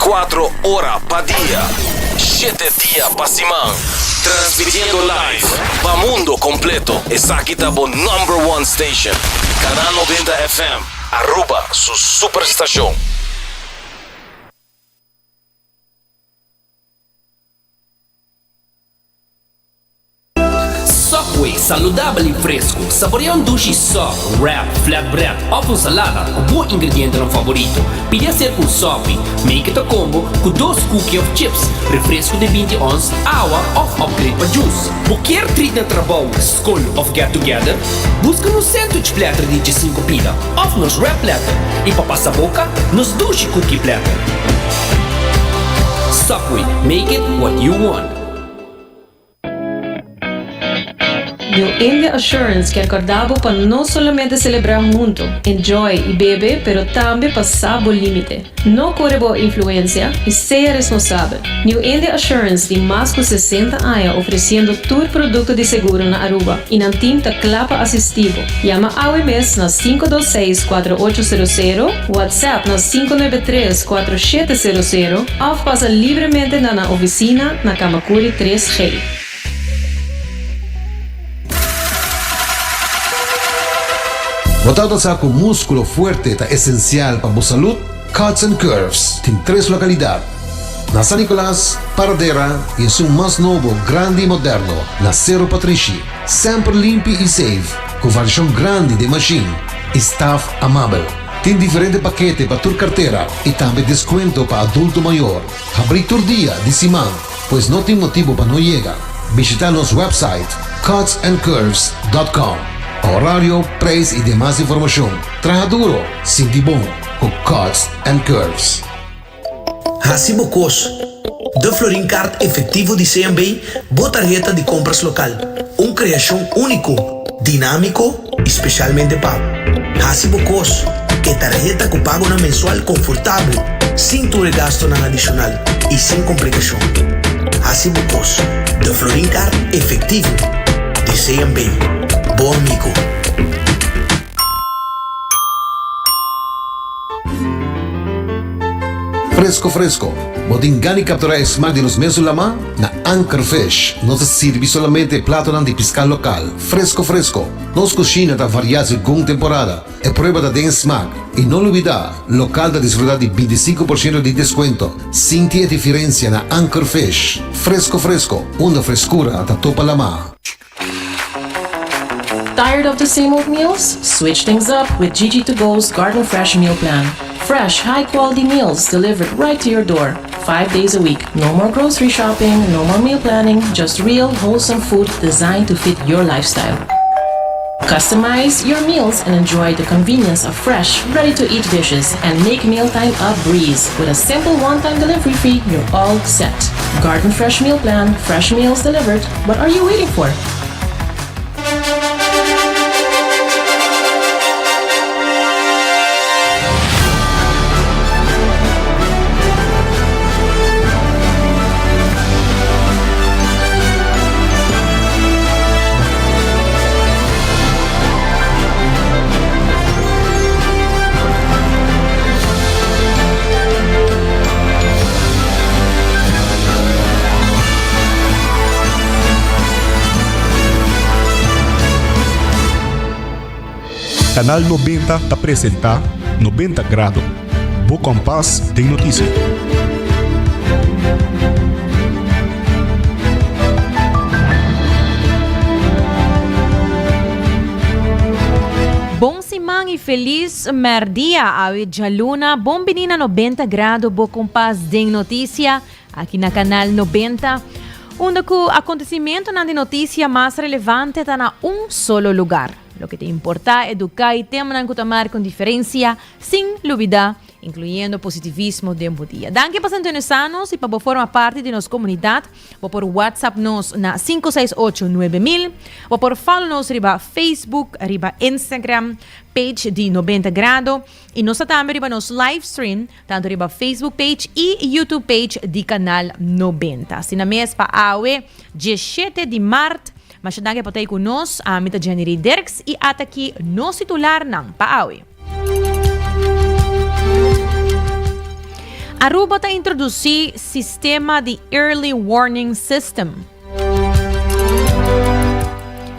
24 ora pa dia, shete dia pa siman. Transmitiendo live pa mundo completo. Esaki ta bo number one station. Canal 90 FM, Aruba su superstacion. Subway, saludabel y fresco. Saborea un dushi sub, wrap, flatbread of un salada cu bo ingredientenan favorito. Pidi hacer cu un Subway. Make it a combo cu dos cookie of chips, refresco di binti ons, awa of upgrade pa juice. Bo kier treat na trabou, scol of get together? Busca nos sandwich platter di djesinco pida of nos wrap platter y pa pasa boca, nos dushi cookie platter. Subway, make it what you want. New India Assurance kier corda bo pa no solamente celebra hunto, enjoy y bebe pero tambe pa sa bo limite. No core bo influencia y sea responsabel. New India Assurance tin mas cu 60 aña ofreciendo tur producto di seguro na Aruba y nan team ta cla pa asisti bo. Yama awe mes na 526 4800, WhatsApp na 593 4700 of pasa libremente na nan oficina na Camacuri 3G. Bo tabata sa ku múskulo fuerte ta esensial pa bo salud? Cuts and Curves tin tres lokalidat, na San Nicolas, Paradera i esun mas nobo, grandi i moderno, na Sero Patrishi. Semper limpi i safe, ku variashon grandi den mashin i staf amabel. Tin diferente pakete pa tur kartera i tambe deskuento pa adulto mayor. Habrí tur dia di siman, pues no tin motibu pa no yega. Bishita nos website cutsandcurves.com pa horario, prijs i demas informashon. Traha duro, sinti bon ku Cuts and Curves. Hasi bo kos. De Florin Card Efectivo di CMB, bo tarheta di compras local. Un creacion unico, dinamico y specialmente pa bo. Hasi bo kos. E tarheta cu pagonan mensual confortabel, sin tur e gastonan adicional y sin complicacion. Hasi bo kos. De Florin Card Efectivo di CMB. Bo amigo. Fresco fresco, bo tin gana di captura e smaak di nos mesun lama? Na Anchor Fish nos ta sirbi solamente e platonan di pisca local, fresco fresco. Nos cushina ta varia segun temporada, e prueba ta den e smaak. Y no lubida, local ta disfruta di binticinco por ciento di descuento. Sinti e diferencia na Anchor Fish. Fresco fresco, unda frescura ta topa lama. Tired of the same old meals? Switch things up with Gigi to Go's Garden Fresh Meal Plan. Fresh, high quality meals delivered right to your door, five days a week. No more grocery shopping, no more meal planning, just real, wholesome food designed to fit your lifestyle. Customize your meals and enjoy the convenience of fresh, ready to eat dishes and make mealtime a breeze. With a simple one time delivery fee, you're all set. Garden Fresh Meal Plan, fresh meals delivered. What are you waiting for? Canal 90 ta presenta 90 Grado, bo kompas den noticia. Bon siman y feliz merdia awe djaluna. Bon bini na 90 Grado, bo kompas den noticia. Aki na Canal 90, unda cu acontecimentonan di noticia mas relevante ta na un solo lugar. Loke ta importa, educa y temanan cu ta marca un diferencia, sin lubida, incluyendo positivismo den bo dia. Danki pa sintonisa nos y pa bo forma parti di nos comunidad. Bo por WhatsApp nos na 568 9000. Bo por follow nos riba Facebook, riba Instagram, page di 90 Grado. Y nos ta tambe riba nos live stream, tanto riba Facebook page y YouTube page di Canal 90. Asina mes pa awe, 17 di maart. Masha danki pa ta cu nos. Ami ta Jenny Ray Dirks y ata aki nos titularnan pa awe. Aruba ta introduci sistema di Early Warning System.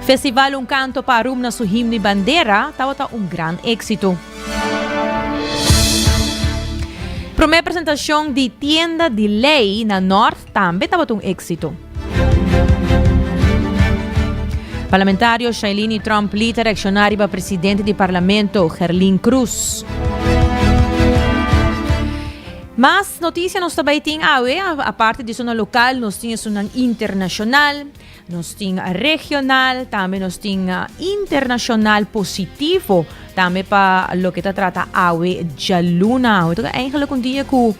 Festival Un Canto pa Aruba na su himno y bandera tabata un gran exito. Prome presentacion di Tienda di Ley na Noord tambe tabata un exito. Parlamentario Shailini Tromp Lee ta reacciona riba presidente di Parlamento Gerlin Cruz. Mas noticia nos ta bay tin awe, aparte di esunnan local nos tin esunnan internacional, nos tin regional, tambe nos tin internacional positivo tambe pa loke ta trata awe djaluna. Awe ta eigenlijk un dia cu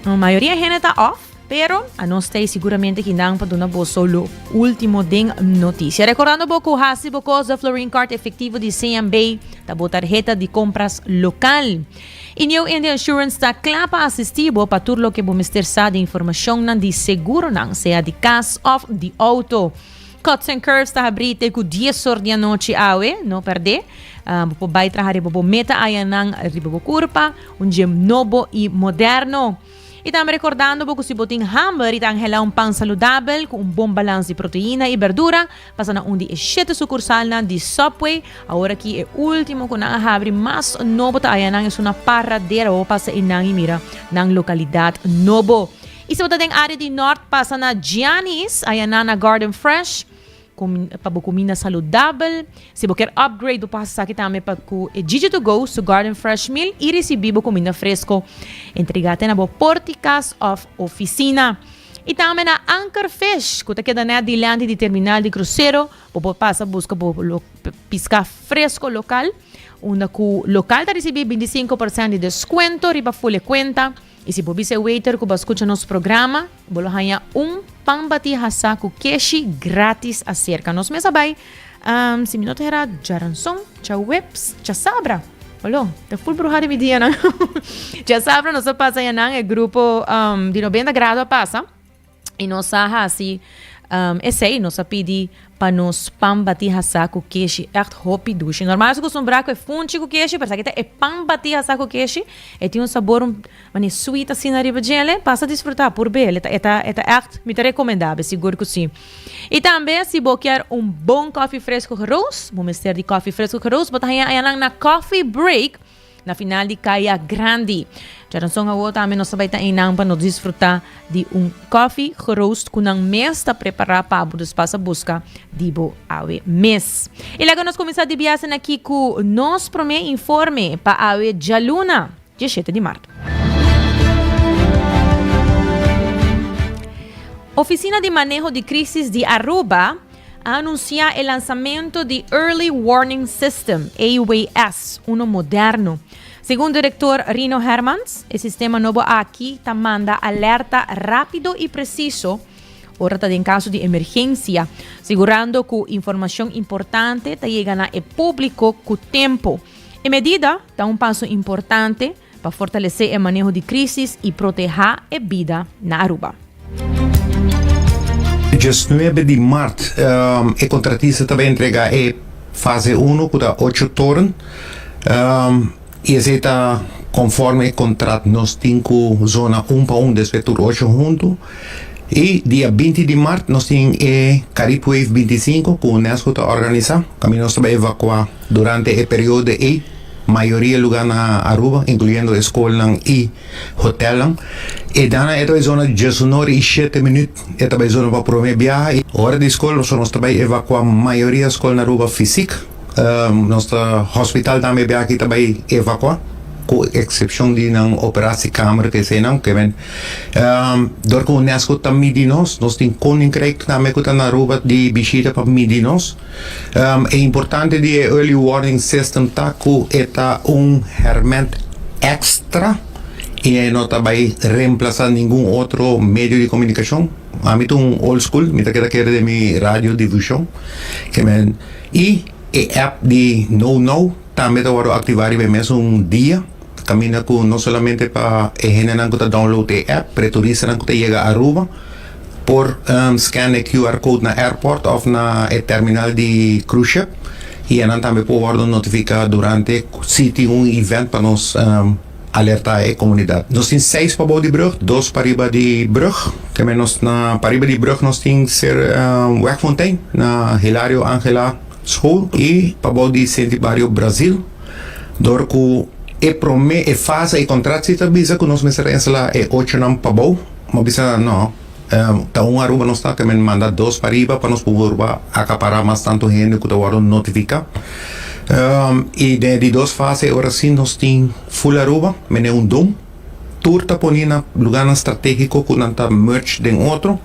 mayoria hende ta off. Pero anos ta ei siguramente kinan pa duna boso lo ultimo den noticia. Recordando bo cu haci bo cos de Florin Card efectivo di CMB ta bo tarheta di compras local. Y New India Insurance ta cla pa asisti bo pa tur loke bo mester sa di informacionnan di seguronan, sea di cas of di auto. Cuts and Curves ta habri te cu dies or di anochi awe, no perde. Bo por bay traha riba bo meta ayanan riba bo curpa, un gym nobo y moderno. I tambe rekordando bo ku si bo tin hamber i ta anhelá un pan saludabel ku un bon balans di proteina i berdura, pasa na un di e shete sukursalnan di Subway. Awor aki e último ku nan a habri mas nobo ta aya nan esun na Paradera. Bo por pasa einan i mira nan lokalidat nobo. I si bo ta den área di nòrt pasa na Gianni's, aya nan na Garden Fresh. Pa bo cuminda saludabel. Si bo kier upgrade bo por haci esaki tambe pa cu e Gigi to go su Garden Fresh Meal y ricibi bo cuminda fresco entrega te na bo porti cas of oficina. Y tambe na Anchor Fish cu ta keda net dilanti di terminal di crucero bo por pasa busca bo pisca fresco local unda cu local ta ricibi 25% di descuento riba full e cuenta. Y si bo bisa e waiter cu bo a scucha nos programa, bo lo haña un pan batí hasá cu keshi gratis acerca. Nos mes a bay, um, si mi no ta hera, djaranson, djaweps, djasabra. Olo, ta full bruha di mi dianan. Djasabra nos a pasa yanan, e grupo um, di 90 grado a pasa. I nos a hasi um, esei, nos a pidi pa nos pan batí hasá ku keshi, ègt hopi dushi. Normal nos acostumbrá ku e funchi ku keshi, pero esaki ta e pan batí hasá ku keshi. E tin un sabor un mane sweet asina riba djele. Pasa disfrutá, purbe. E ta, e ta, e ta ègt, mi ta rekomendá bo, sigur ku si. I tambe si bo kier un bon kòfi fresku geroos, bo mester di kòfi fresku geroos, bo ta haña ayanan na Coffee Break. Na final di Kaya Grandi. Djaranson awo tambe nos ta bai ta einan pa nos disfruta di un koffie geroost ku nan mes ta prepara pa bo, dus pasa buska di bo awe mes. I laga nos kuminsá di biaha aki ku nos promé informe pa awe djaluna, 17 di mart. Ofisina di Maneho di Krisis di Aruba a anunsiá e lansamento di Early Warning System, EWS, uno moderno. Segun direktor Rino Hermans, e sistema nobo aki ta manda alerta rápido i presiso ora ta den kaso di emergensia, sigurando ku informashon importante ta yega na e públiko ku tempu. E medida ta un paso importante pa fortalesé e maneho di krísis i protehá e bida na Aruba. 19 di mart e kontratista ta bai entregá e fase uno ku ta ocho toren i esei ta konforme e kontrat nos tin ku zona un pa un despues tur ocho huntu i dia 20 di mart nos tin e Carib Wave 25 ku unesco ta organisá kaminda nos ta bai evakuá durante e periodo ei. Mayoria luga na Aruba, incluyendo e scolnan y hotelnan. E dana e ta bay zona diesunor y shete minuut e ta bay zona pa prome biaha y ora di scol nos nos ta bay evacua mayoria scol na Aruba fysiek. Nos ta hospital tambe biaha aki ta bay evacua cu excepcion di nan operatiekamer cu eseynan. Dor cu UNESCO ta midi nos, nos tin Koninkrijk tambe cu ta na Aruba di bishita pa midi nos. E importante di e early warning system ta ku e ta un herment extra i e no ta bai reemplasa ningun otro medio di komunikashon. Ami ta un old school, mi ta keda kere den mi radio difushon. I e app di No No tambe ta wòrdu aktivá riba e mesun dia, kaminda ku no solamente pa e hendenan ku ta download e app, pero e turistanan ku ta yega Aruba por scan e QR code na airport of na e terminal di cruise ship y enan tambe por wordo notifica durante si tin un event pa nos. alerta e comunidad. Nos tin seis pabou di brug, dos pariba di brug. Keme nos na pariba di brug nos tin ser Wegfontein na Hilario Angela School y pabou di Senti Bario Brazil. Dor cu e prome e fase e contract si ta bisa cu nos mester instala e ochonan pabou. Mo bisa no. Ta un Aruba nos ta kemen manda dos pariba pa nos por acapara mas tanto hende cu ta wordo notifica. Y den e di dos fase ora si nos tin full Aruba, mene un dom. Tur ta poni na lugarnan strategico cu nan ta merge den otro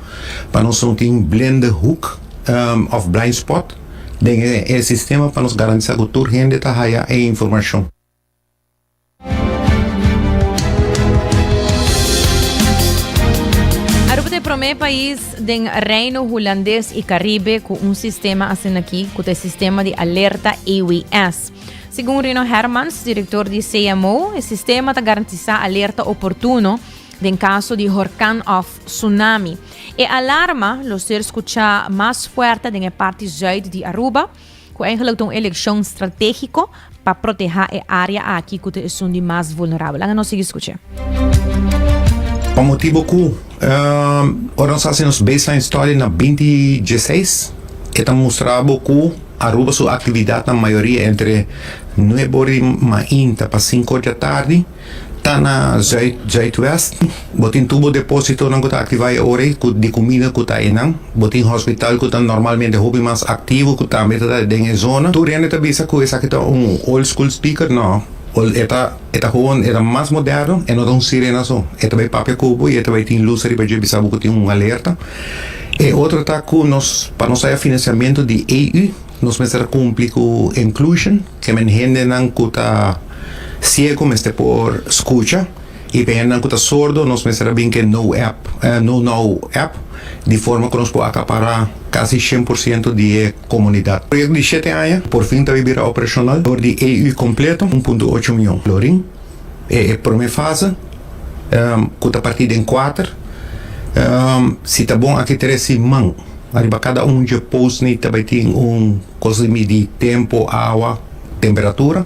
pa nos no tin blinde hoek of blind spot den e sistema pa nos garantisa cu tur hende ta haya e informacion. Aruba ta e prome pais den Reino Hulandes y Caribe cu un sistema asina aki, cu ta e sistema di alerta AWS. Segun Rino Hermans, director di CMO, e sistema ta garantisa alerta oportuno den caso di horcan of tsunami. E alarma lo ser scucha mas fuerte den e parti zuid di Aruba, Ku eigenlijk ta un elekshon stratégiko pa protehá e área aki ku ta esun di mas vulnerabel. Laga nos sigui skuch'é. Pa motibu ku ora nos hasi nos baseline study na binti dieseis e ta mustra bo ku Aruba su aktividatnan mayoria entre nuebe ora di mainta pa sinku ora di atardi Ta na zuid, zuidwest. Bo tin tur bo depositonan ku ta aktivá e ora ei ku di kumida ku ta einan. Bo tin hospital ku ta normalmente hopi mas aktivo ku tambe ta den e zona. Tur hende ta bisa ku esaki ta un old school speaker. No, e ta e ta gewoon e ta mas moderno, e no ta un sirena so. E ta bai papia ku bo i e ta bai tin lus riba dje bisa bo ku tin un alerta. E otro ta ku nos pa nos haya financiamento di EU nos mester a kumpli ku inclusion. Ke men hendenan ku ta siego mester por skucha i pa hendenan ku ta sordo nos mester a bin ke no app, no now app, di forma ku nos por akapará kasi 100% di e komunidat. Proyekto di shete aña por fin ta bai bira operashonal dor di EU kompleto, 1.8 mion florin. E e promé fase ku ta partí den kuater, si ta bon aki tres siman ariba kada un dje post ni ta bai tin un. Cos di midi tempo, awa, temperatura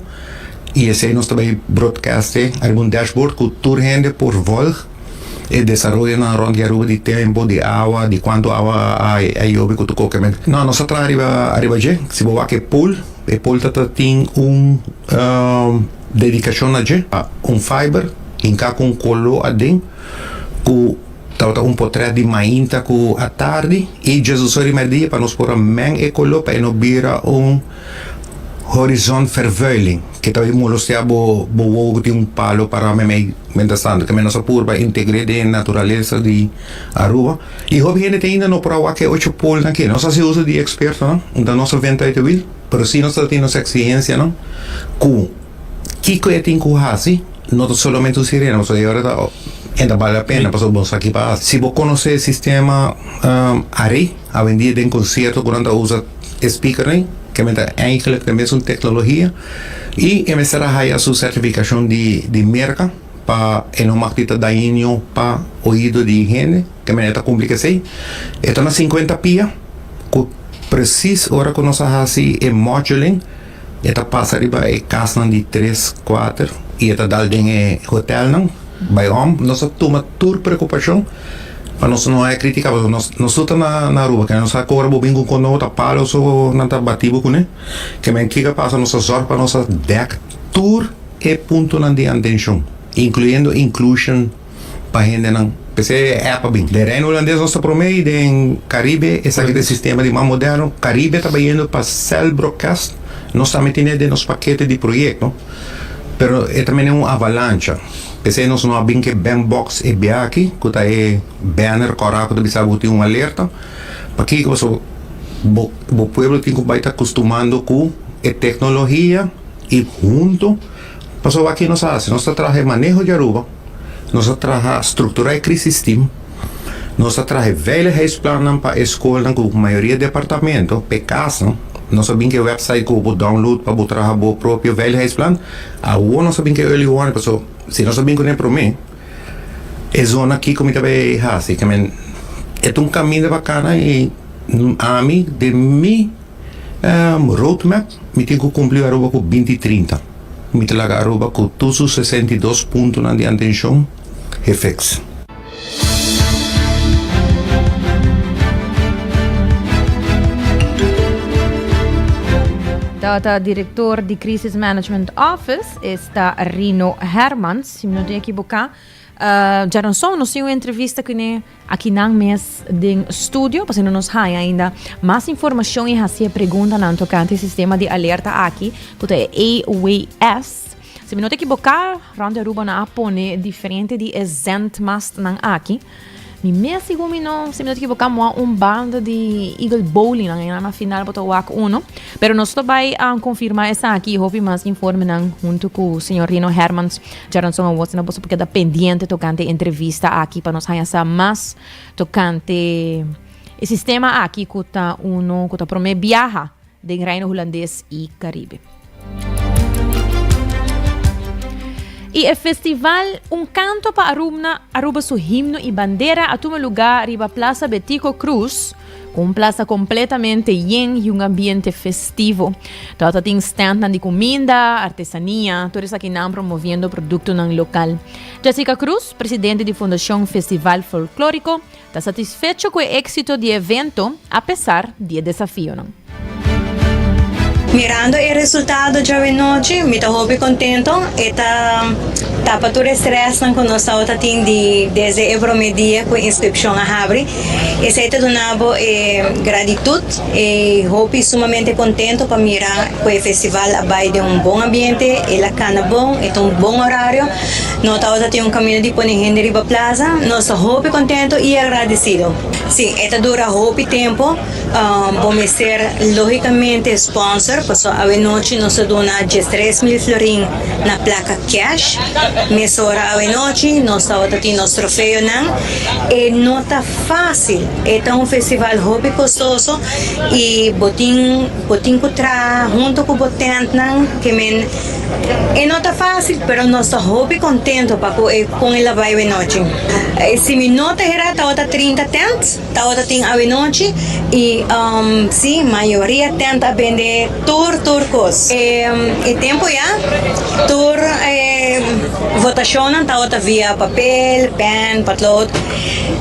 y esey nos ta bay broadcaste ariba un dashboard cu tur hende por volg e desaroyonan rond di Aruba di tempo, di awa, di cuanto awa a yobe cu tur coke. No, nos ta traha ariba ariba dje. Si bo wak e pool, e pool ta ta tin un dedicacion na dje, un fiber hinca cu un colo aden cu. Tabata un potret di mainta ku atardi i Jesus ora di merdia pa nos por a meng e koló pa e no bira un horizonvervuiling ke ta molestia bo bo wowo ku tin un palo pará meimei mientras tanto ke nos a purba integr'é den e naturalesa di Aruba i hopi hende te ainda no por a wak e ocho polnan aki nos a hasi uso di ekspertonan unda nos a venta uit e wiel pero si nos ta tin nos eksigensianan ku Kiko e tin ku hasi? No ta solamente un sirena, pasobra e ora ta e ta bale la pena pasobra bo sa ki pa hasi. Si bo konosé e sistema Array, awendia den konsierto ku nan ta usa e speakernan, ke men ta eigenlijk ta mesun teknologia i e mester a haya su sertifikashon di di Merka pa e no mag di ta daño pa oido di hende, ke men e ta kumpli ku esei. E ta na sinkuenta pia ku presis ora ku nos a hasi e moduling. E ta pasa riba e kasnan di tres, kuater i e ta dal den e hotelnan. Bai om, nos a tuma tur preokupashon pa nos no haya kritika pasobra nos nos tur ta na na Aruba kende nos sa ku ora bo bin ku un kono ta palo so nan ta bati bo kuné. Ke men kiko a pasa nos a zòrg pa nos a dèk tur e puntonan di antenshon inkluyendo inclusion. pa hendenan. P'esei e app a bin. Den Reino Hulandes nos ta promé i den Caribe esaki ta e sistema di mas moderno. Caribe ta bayendo pa cell broadcast. Nos tambe tene den nos pakete di proyekto, pero e ta mene un avalancha. P'esei nos no a bin ku e bandbox e bia aki, ku ta e banner kòrá ku ta bisa bo tin un alerta. Pakiko? Pasobra bo bo pueblo tin ku bai ta kustumando ku e teknologia i hunto. Pasobra wak nos a hasi? Nos ta traha e maneho di Aruba, nos a traha strukturá e crisis team, nos a traha e veiligheidsplannan pa e skolnan ku mayoria departamento, pa e kasnan. Nos a bin ku e website ku bo por download pa bo traha bo propio veiligheidsplan. Awor nos a bin ku e early warning pasobra si nos a bin kuné promé e zona kiko mi ta bai hasi. Ke men e ta un kaminda pa kana i ami den mi roadmap mi tin ku kumpli Aruba ku 2030. Mi ta laga Aruba ku tur su 62 puntonan di antenshon gefiks. Tabata director di Crisis Management Office, esta Rino Hermans, si mi no tin ekiboká. Djaranson nos tin un entrevista kuné akinan mes den studio, pasobra nos haña ainda mas informashon i hasi e preguntanan tokante e sistema di alerta aki, ku ta e AWS. Si mi no ta ekiboká, rònt di Aruba nan a pone diferente di e zendmastnan aki. Mi mes sigur mi no, si mi no ta ekiboká, moa un banda di Eagle Bowling nan na final bo ta wak uno. Pero nos ta bai konfirmá esaki i hopi mas informenan huntu ku señor Rino Hermans. Djaranson awor asina boso por keda pendiente tokante e entrevista aki pa nos haña sa mas tokante e sistema aki ku ta uno ku ta promé biaha den Reino Hulandes i Karibe. I e festival Un Kanto pa Arubna, Aruba su himno i bandera a tuma lugá riba Plaza Betico Croes, ku un plaza kompletamente yen i un ambiente festivo. Tabata tin standnan di kuminda, artesania, tur esakinan promoviendo produktonan lokal. Jessica Croes, presidente di Fundashon Festival Folklóriko, Ta satisfecho ku e éksito di e evento apesar di e desafionan. Mirando e resultado djawe-nochi mi ta hopi kontento. E ta tapa tur e strèsnan ku nos tabata tin di desde e promé dia ku e inskripshon a habri. Esei ta duna bo e gratitut i hopi sumamente kontento pa mira ku e festival a bai den un bon ambiente, el a kana bon, e ta un bon orario. No tabata tin un camino di pone hende riba plaza. Nos ta hopi contento y agradecido. Si, e ta dura hopi tempo. Bo mester logicamente sponsor, pasobra awenochi nos ta duna 13,000 florin na placa cash. Mesora awenochi nos tabata tin nos trofeonan. E no ta facil. E ta un festival hopi costoso y bo tin bo tin cu traha hunto cu bo tentnan ke men. E no ta fácil, pero nos ta hopi contento pa cu e con el a bay awenochi. Si mi no ta hera tabata 30 tent tabata tin awenochi y si mayoria tent a bende tur tur cos. E tempo ya tur e votacionnan tabata via papel, pen, potlood.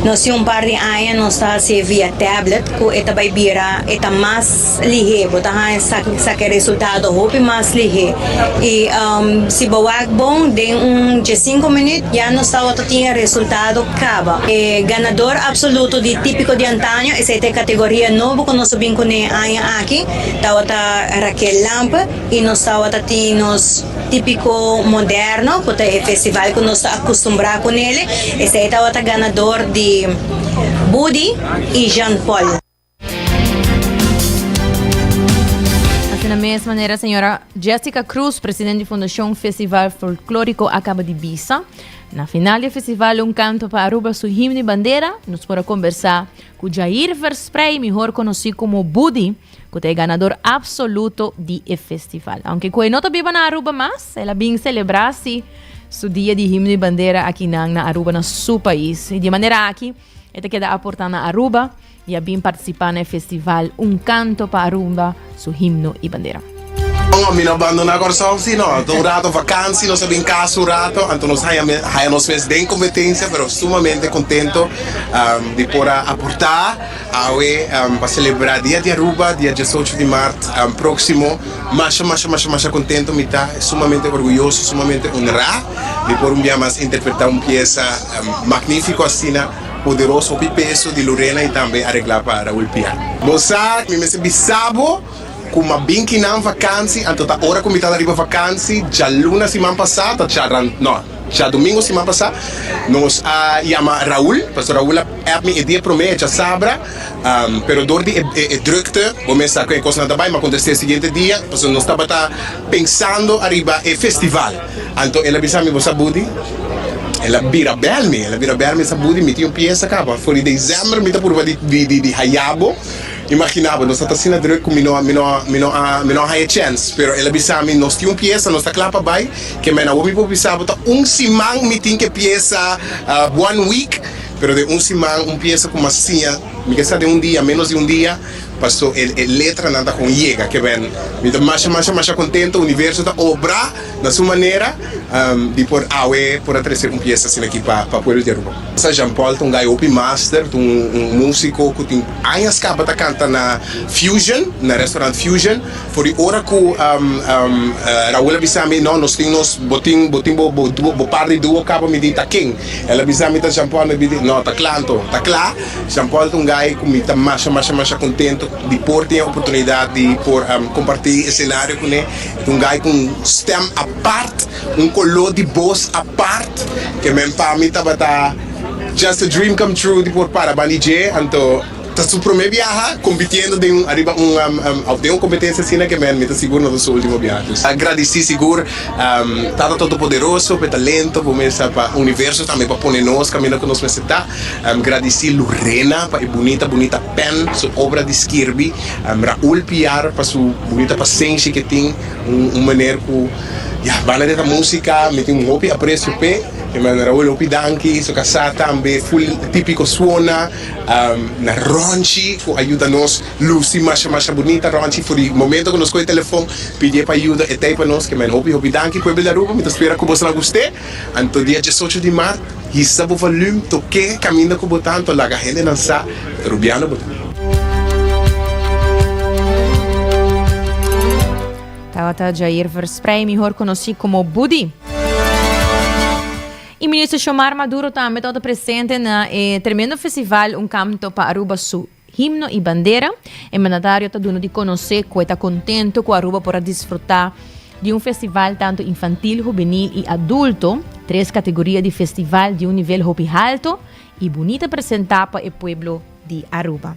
Nos tin un par di aña nos ta hacié via tablet cu e ta bay bira e ta mas. Lihé, bo ta haña saka e resultado hopi mas lihé. I si bo wak bon, den un diesinko minüt ya nos tabata tin e resultado kaba. E ganador apsoluto di Típiko di Antaño, esei ta e kategoria nobo ku nos a bin kuné e aña aki, tabata Raquel Lampe i nos tabata tin nos Típiko Moderno, ku ta e festival ku nos ta akustumbrá kunele, esei tabata ganador di Budi i Jean Paul. Asina mes manera señora Jessica Cruz, presidente di Fundacion Festival Folklorico a caba di bisa. Na final di e festival Un Canto pa Aruba su himno y bandera, nos por a conversa cu Jair Versprey, mihor conoci como Budi, cu ta e ganador absoluto di e festival. Aunke cu e no ta biba na Aruba mas, el a bin celebra si su dia di himno y bandera akinan na Aruba na su pais. Y di e manera aki e ta keda aporta na Aruba. Y a bin participa na e festival Un Canto pa Aruba, su himno y bandera. No, mi no a bandona Kòrsou si no. Ta un rato vakansi, nos a bin kas un rato, anto nos haña haña nos mes den kompetensia, pero sumamente kontento di por a aportá awe pa selebrá Dia di Aruba, dia diesocho di mart próksimo. Masha, masha, masha, masha kontento mi ta, sumamente orguyoso, sumamente honrá di por un bia mas interpretá un piesa magnífiko asina. Poderoso hopi peso di Lorena y tambe aregla pa Raul Piar. Bo sa, mi mester bisa bo cu m'a bin kinan vakansi, anto ta ora cu mi ta riba vakansi, djaluna siman pasa, ta djaran, no, djadomingo siman pasa, nos a yama Raul, pasobra Raul a app mi e dia prome, e djasabra, pero dor di e drukte, bo mes sa con e cosnan ta bay, m'a contest'e e siguiente dia, pasobra nos tabata pensando ariba e festival. Anto el a bisa mi, Bo sa Budi? El a bira bel mi, el a bira bel mi, sa Budi, mi tin un piesa kaba, for di december mi ta purba di di di haya bo. Imagina bo, nos ta ta asina druk ku mi no mi no mi no a mi no a haya chèns. Pero el a bisa mi, nos tin un piesa, nos ta kla pa bai. Ke men awor mi por bisa bo ta un siman mi tin ke piesa, one week. Pero den un siman un piesa ku mas siña, mi ke sa den un dia, menos di un dia, paso e e letranan ta kon yega. Ke ben mi ta masha masha masha kontento, universo ta obra na su manera di por awe por a trese un piesa asina aki pa pa pueblo di Aruba. Sa Jean Paul ta un guy hopi master, ta un un musico ku tin añas kaba ta kanta na Fusion, na restaurant Fusion. For di ora ku Raul a bisa mi, no, nos tin nos, bo tin, bo tin bo, bo, bo par di duo kaba, mi di, ta ken? El a bisa mi ta Jean Paul, mi di, no, ta kla anto, ta kla. Jean Paul ta un guy ku mi ta masha, masha, masha kontento di por tin e oportunidat di por kompartí esenario kuné. E ta un guy ku un stèm apart, un koló di bos apart, ke men pa mi tabata just a dream come true di por para banda di dje, anto. Ta su prome biaha compitiendo den un ariba un of den un competencia asina ke men mi ta sigur no ta su ultimo biaha. Dus a gradici sigur Tata Todopoderoso pa e talento bo mester pa universo tambe pa pone nos caminda cu nos mester ta. Gradici Lorena pa e bunita bunita pen su obra di skirbi. Raul Piar pa su bunita pasenshi ke tin un meneer cu ya banda di ta musica mi tin un hopi aprecio p'e. Raul hopi danki su casa tambe full tipico suona. Na Ronchi cu a yuda nos luci masha masha bunita. Ronchi for di momento cu nos coge telefon pidié pa yuda e tey pa nos. Ke men hopi hopi danki pueblo di Aruba. Mi ta spera cu boso a gust'é. Anto dia diesocho di mart hisa bo volume toke caminda cu bo ta anto laga hendenan sa Rubiano bo ta. Tabata Jair Versprey, mihor conoci como Budi. Y Minister Xiomara Maduro tambe tabata presente na e tremendo festival Un Canto pa Aruba su Himno y Bandera. E mandatario ta duna di conoce cu e ta contento cu Aruba por a disfruta di un festival tanto infantil, hubenil y adulto, tres categoria di festival di un nivel hopi halto y bunita presenta pa e pueblo di Aruba.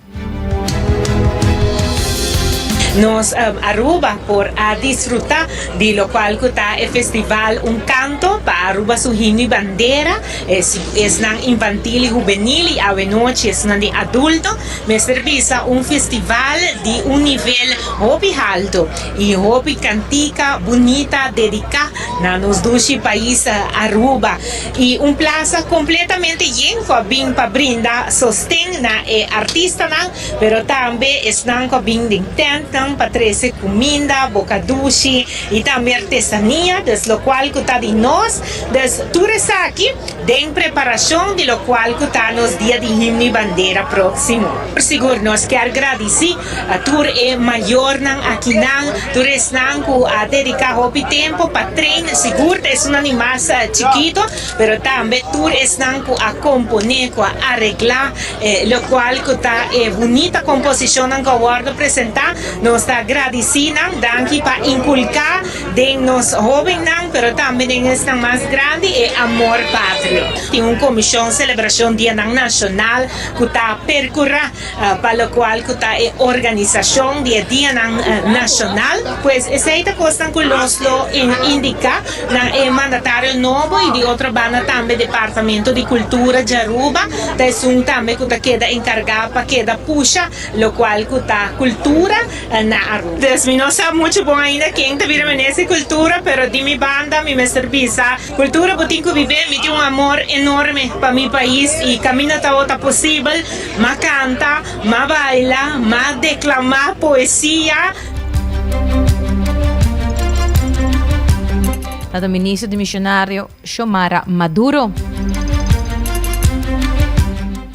Nos Aruba por a disfruta di locual cu ta e festival Un Canto pa Aruba su himno y bandera, esnan infantil y hubenil y awenochi esnan di adulto. Mester bisa un festival di un nivel hopi halto y hopi cantica bunita dedica na nos dushi pais Aruba. Y un plaza completamente yen cu a bin pa brinda sosten na e artistanan, pero tambe esnan cu a bin den tentnan pa trece cuminda, boca dushi y tambe artesania, dus locual cu ta di nos. Dus tur esaki den preparacion di locual cu ta nos Dia di Himno y Bandera proximo. Por sigur nos kier gradici tur e mayornan akinan, tur esnan cu a dedica hopi tempo pa train, sigur ta esunnan di mas chikito, pero tambe tur esnan cu a compone, cu a aregla locual cu ta e bunita composicionnan cu a wordo presenta. Nos ta gradici nan, danki pa inculca den nos hobennan, pero tambe den esnan mas grandi e amor patrio. Tin un comision celebracion Dianan Nacional cu ta percura pa locual cu ta e organisacion di e dianan nacional. Pues esey ta cosnan cu los lo indica na e mandatario nobo y di otro banda tambe Departamento di Cultura di Aruba ta esun tambe cu ta keda encarga pa keda pusha locual cu ta cultura na Aruba. Dus mi no sa mucho bon ainda ken ta bira minister di cultura pero di mi banda mi mester bisa Cultura bo tin cu bibe, mi tin un amor enorme pa mi pais y caminda tabata posibel m'a canta, m'a baila, m'a declama poesia. Tata Minister di Misionario Xiomara Maduro.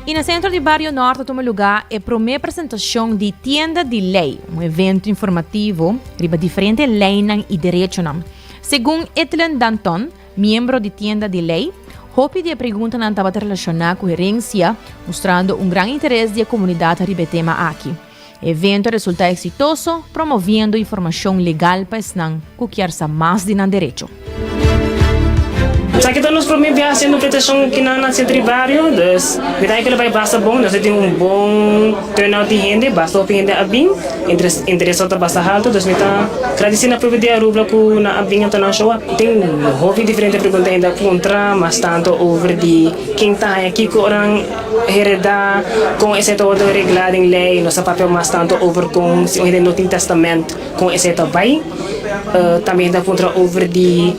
Y na Centro di Bario Norte a tuma lugar e prome presentacion di Tienda di Ley, un evento informativo riba diferente leynan y derechonan. Segun Etlen Danton, miembro di Tienda di Ley, hopi di e preguntanan tabata relashoná ku herensia, mustrando un gran interes di e komunidat riba e tema aki. E evento a resultá eksitoso, promoviendo informashon legal pa esnan ku kier sa mas di nan derecho. Esaki ta nos prome biaha haciendo presentacion kinan na Centro di Bario, dus mi ta kere bai basta bon, nos a tin un bon turnout di hende, basta hopi hende a bin. Interes ta basta halto, dus mi ta gradisí na pueblo di Aruba ku nan a bin anto nan show up. Tin hopi diferente pregunta hende a puntra, mas tanto over di ken ta haña kiko ora nan heredá, kon esei ta wòrdu reglá den lei. Nos a papia mas tanto over kon si un hende no tin tèstamènt kon esei ta bai. Tambe hende a puntra over di.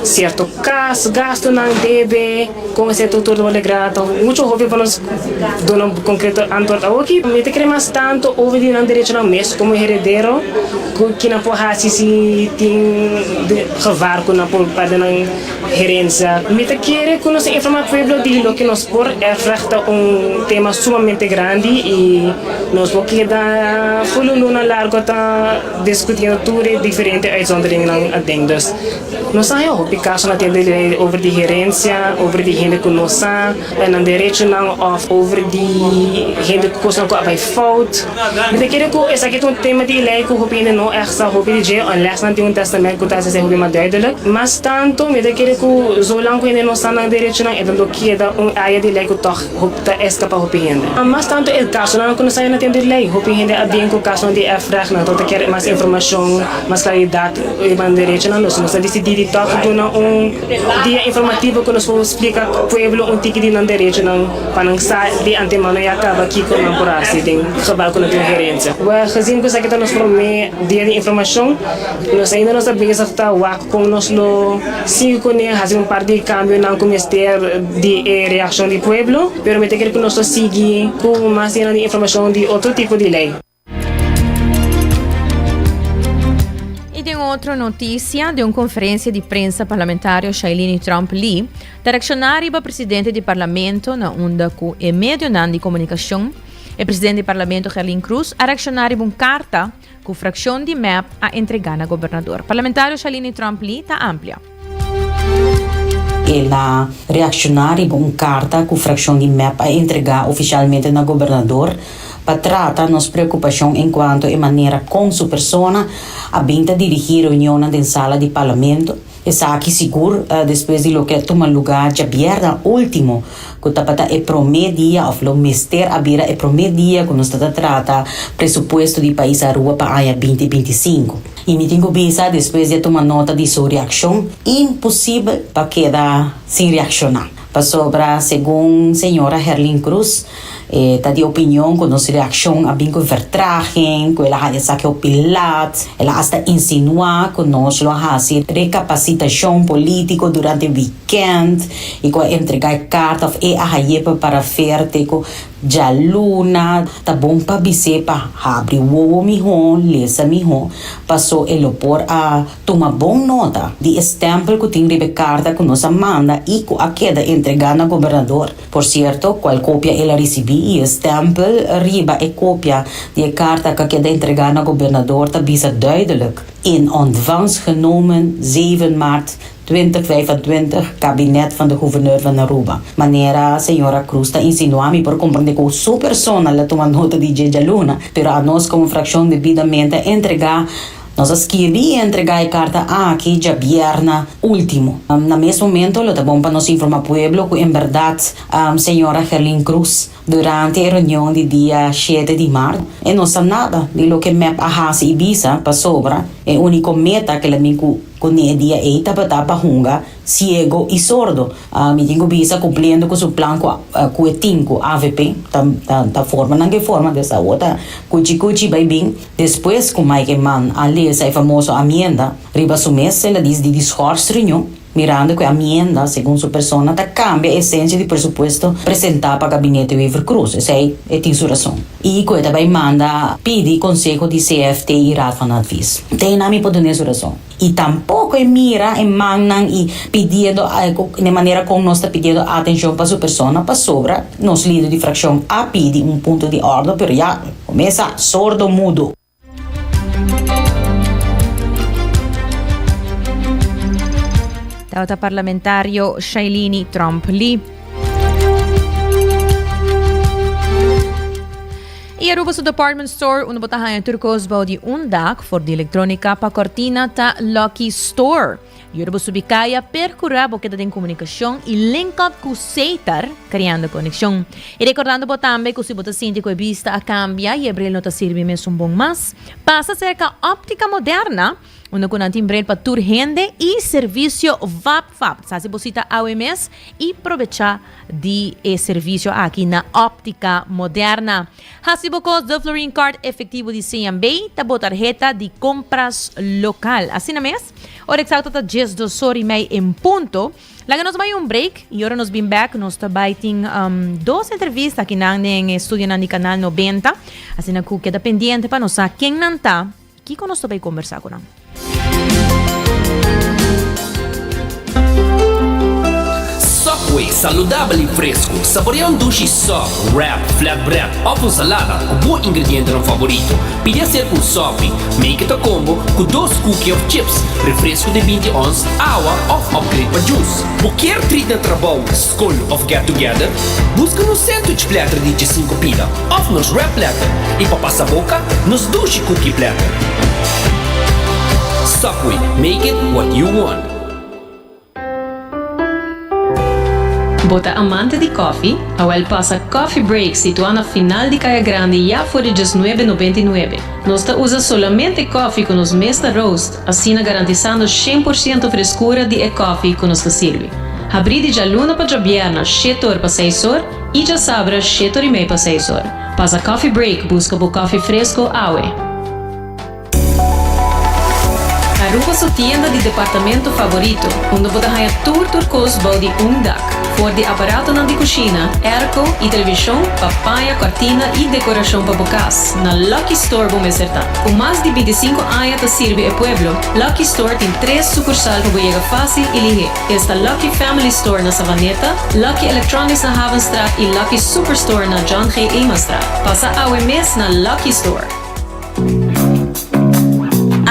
Cierto cas, gastonan, debe, con esey tur tur ta worde gra ta mucho hopi pa nos duna un concreto antwoord awoki. Mi ta kere mas tanto over di nan derechonan mes como heredero cu ki nan por haci si tin gevaar cu nan por perde nan herencia. Mi ta kere cu nos ta informa pueblo di loke nos por erfrecht ta un tema sumamente grandi y nos por keda ful un luna largo ta discutiendo tur e diferente uitzonderingnan aden. Dus nos sa haña hopi caso na tempo di ley over di herencia, over di hende cu no sa nan derechonan of over di hende cu cosnan cu a bay fout. Mi ta kere cu esaki ta un tema di ley cu hopi hende no echt sa hopi di dje unless nan tin un testament cu ta haci esey hopi mas duidelijk. Mas tanto mi ta kere cu zolang cu hende no sa nan derechonan e ta lo keda un area di ley cu toch Hopi ta escapa hopi hende. Mas tanto e casonan cu nos a haya na tempo di ley, hopi hende a bin cu casonan di erfrecht, nan ta kier mas informacion, mas claridad riba nan derechonan. Nos nos a dicidi di toch duna un dia informativo cu nos por splica pueblo un tiki di nan derechonan pa nan sa di antemano ya caba kico nan por haci den geval cu nan tin un herencia. Wel, gezien cu esaki ta nos prome dia di informacion, nos ainda nos ta bezig ta wak Kon nos lo sigui kuné hasi un par di kambionan ku mester di e reakshon di pueblo, pero mi ta kere ku nos lo sigui ku mas yena di informashon di otro tipo di lei. I den otro notisia, den un konferensia di prensa parlamentario Shailene Tromp Lee ta reakshoná riba presidente di parlamento na unda ku e medionan di komunikashon E presidente di parlamento Gerlin Croes a reakshoná riba un karta Ku frakshon di mep a entregá na gobernador. Parlamentario Shalini Tromp Lee ta amplia. El a reakshoná riba un karta ku frakshon di mep a entregá ofishalmente na gobernador pa trata nos preokupashon enkuanto e manera kon su persona a bin ta dirigí reunionnan den sala di parlamento. Esaki sigur despues di loke a tuma lugá djabièrnè último, ku tabata e promé dia òf lo mester a bira e promé dia ku nos ta ta trata presupuesto di pais Aruba pa aña binti 25. I mi tin ku bisa despues di a tuma nota di su reakshon, imposibel pa keda sin reakshoná, pasobra segun señora Herlin Cruz, E ta di opinion ku nos reakshon a bin ku vertraging, ku el a haña esaki hopi lat. El a asta insinuá ku nos lo a hasi rekapasitashon polítiko durante wikènt i ku a entregá e karta òf e a hañ'é pa parafer te ku djaluna. Ta bon pa bis'é pa habri wowo mihó, lesa mihó, paso e lo por a Tuma bon nota di e stempel ku tin riba e karta ku nos a manda i ku a keda entregá na gobernador. Por sierto, kual kopia el a risibí i e stempel riba e kopia di e karta ku a keda entregá na gobernador ta bisa duidelik, In ontvangst genomen zeven maart 2025, Kabinet van de Gouverneur van Aruba. Manera señora Cruz ta insinuá mi por komprendé ku su persona la tuma nota di dje djaluna, pero anos komo frakshon debidamente a entregá Nos a skirbi i entregá e karta aki djabièrna último. Na mes momento lo ta bon pa nos informá pueblo ku en bèrdat señora Gerlin Cruz durante e reunion di dia shete di mart e no sa nada di loke mep a hasi i bisa pasobra e úniko meta ku el a bin ku kuné e dia ei tabata pa hunga Ciego y sordo. Mi tin cu bisa cumpliendo cu su plan cu cu e tin cu avp ta ta ta forma nan ke forma des awor ta cuchi cuchi bay bin despues cu Mike Eman a lesa e famoso amienda riba su mes el a dis di di schors reunion mirando cu e amienda segun su persona ta cambia e esencia di presupuesto presenta pa gabinete Wever Croes esey e tin su rason y cu e ta bay manda pidi conseho di CFT y Raad van Advies. Te na mi por dune su rason. I tampoko e mira e mannan i pidiendo den manera kon nos ta pidiendo atenshon pa su persona pasobra nos lider di frakshon a pidi un punto di ordo pero ya mesa sordo mudo. Tabata parlamentario Shailini Tromp Lee. Y Aruba su department store unda bo ta haña tur cos bou di un dak, for di electronica pa cortina ta Lucky Store. Y ora bo subi caya, percura bo keda den comunicacion y link up cu Setar, creando conexion. Y recordando bo tambe cu si bo ta sinti cu e bista a cambia y e bril no ta sirbi mesun bon mas, pasa cerca Optica Moderna. Unda ku nan tin brel pa tur hende i servisio vap vap. Sa si bo sita awe mes i probechá di e servisio aki na Óptica Moderna. Hasi bo kos De Florin Card efektivo di CMB ta bo tarheta di kompras lokal. Asina mes, ora eksakto ta 12 or i mei en punto. Laga nos bai un break i ora nos bin bek nos ta bai tin dos entrevista akinan den e studionan di Kanal 90. Asina ku keda pendiente pa nos sa ken nan ta. Kiko nos ta bay kombersá ku nan? Subway, saludabel i fresku. Saborea un dushi sub, wrap, flatbread òf un salada ku bo ingredientenan favorito. Pidi aser ku un sopi. Make it a combo ku dos cookie òf chips, refresku di 20 ons, awa òf upgrade pa juice. Bo kier treat na trabou, skol òf get together? Buska nos sandwich platter di 15 pida. Of nos wrap platter y pa pasa boca nos dushi cookie platter. Subway, make it what you want. Bo ta amante di koffie? Awel pasa Coffee Break situá na final di Kaya Grandi ya for di diesnuebe nobenta i nuebe. Nos ta usa solamente koffie ku nos mes ta roast, asina garantisando 100% freskura di e koffie ku nos ta sirbi. Habrí di djaluna pa djabièrna shete or pa seis or, I djasabra shete or i mei pa seis or. Pasa Coffee Break buska bo koffie fresco awe. Aruba su tienda di departamento favorito, unda bo ta haña tur tur kos bou di un dak. For di aparatonan di kushina, airco i televishon pa paña, kòrtina i dekorashon pa bo kas, na Lucky Store bo mester ta. Ku mas di 25 aña ta sirbi e pueblo, Lucky Store tin tres sukursal pa bo yega fásil i lihé. Esta Lucky Family Store na Savaneta, Lucky Electronics na Havenstraat y Lucky Superstore na John G. Emastraat. Pasa awe mes na Lucky Store.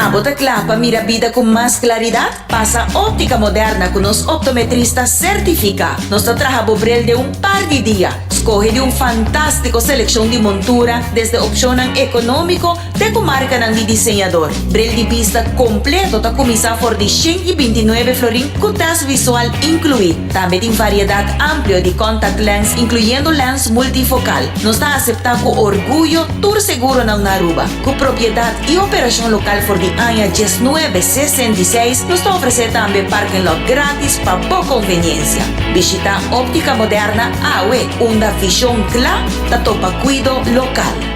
Abo ta kla pa mira bida ku mas klaridat? Pasa Óptica Moderna ku nos optometrista sertifiká. Nos ta traha bo bril den un par di dia. Skohe di un fantástiko selekshon di montura, desde opshonnan ekonómiko Te ku markanan di diseñador. Bril di bista kompleto ta kuminsá for di 129 florin ku tèst visual inkluí. Tambe tin variedat amplio di contact lens inkluyendo lens multifokal. Nos ta aseptá ku orguyo tur seguronan na Aruba. Ku propiedat i operashon lokal for di aña 1966, nos ta ofresé tambe parking lot grátis pa bo konveniensia. Bishitá Óptica Moderna awe, unda vishon kla ta topa kuido lokal.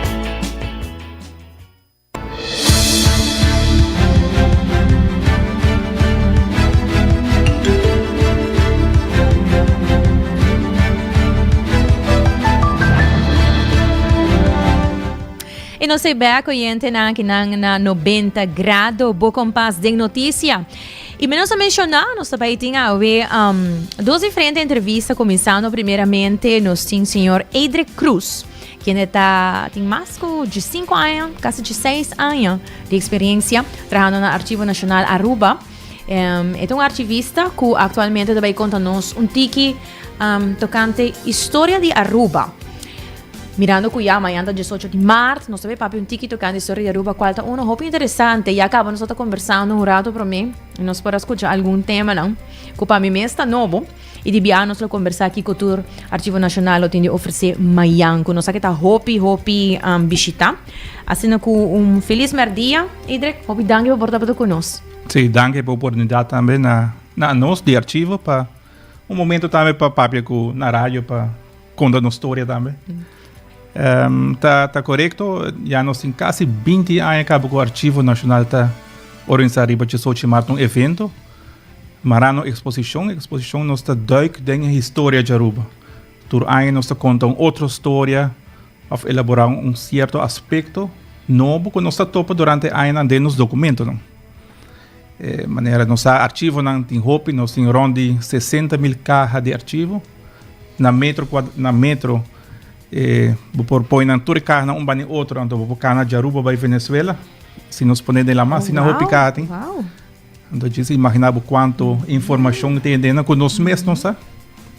E nos ei bek oyentenan akinan na 90 grado bo kompas den noticia. I mi nos a menciona, nos ta bai tin awe um, dos diferente entrevista kuminsando primeramente nos tin señor Edric Cruz. Kende ta tin mas ku 15 aña, kasi 16 aña di experiencia trahando na Archivo Nacional Aruba. Um, e ta un archivista ku actualmente ta bai konta nos un tiki um, tocante historia di Aruba. Mirando ku ya mañana ta 18 di maart, nos ta bai papia un tiki tocante historia di Aruba, cual ta uno hopi interesante. Ya caba nos ta conversando un rato prome, y nos por a scucha algun temanan ku pa mi mes ta nobo. I di bia nos lo kombersá kiko tur Archivo Nashonal lo tin di ofresé mayan ku nos sa ke ta hopi hopi bishitá. Asina ku un felis mèrdia, Idrek. Hopi danki pa por tabata ku nos. Sí, danki pa oportunidat tambe na na nos di Archivo pa un momento tambe pa papia ku na radio pa konta nos storia tambe. Ta ta korekto, ya nos tin kasi 20 aña kaba ku Archivo Nashonal ta organisá riba 18 mart un evento. Marano exposicion, exposicion nos ta duik den e historia di Aruba. Tur aña nos ta conta un otro storia of elabora un cierto aspecto nobo cu nos ta topa durante e añanan den nos documentonan. E manera nos sa archivonan tin hopi, nos tin rond di 60 mil caha di archivo. Na metro na metro e bo por poi nan tur e cahanan un banda di otro, anto bo por cana di Aruba bai Venezuela si nos pone den lama, asina hopi caha tin. Anto djis imagina bo cuanto informacion tin den cu nos mes no sa.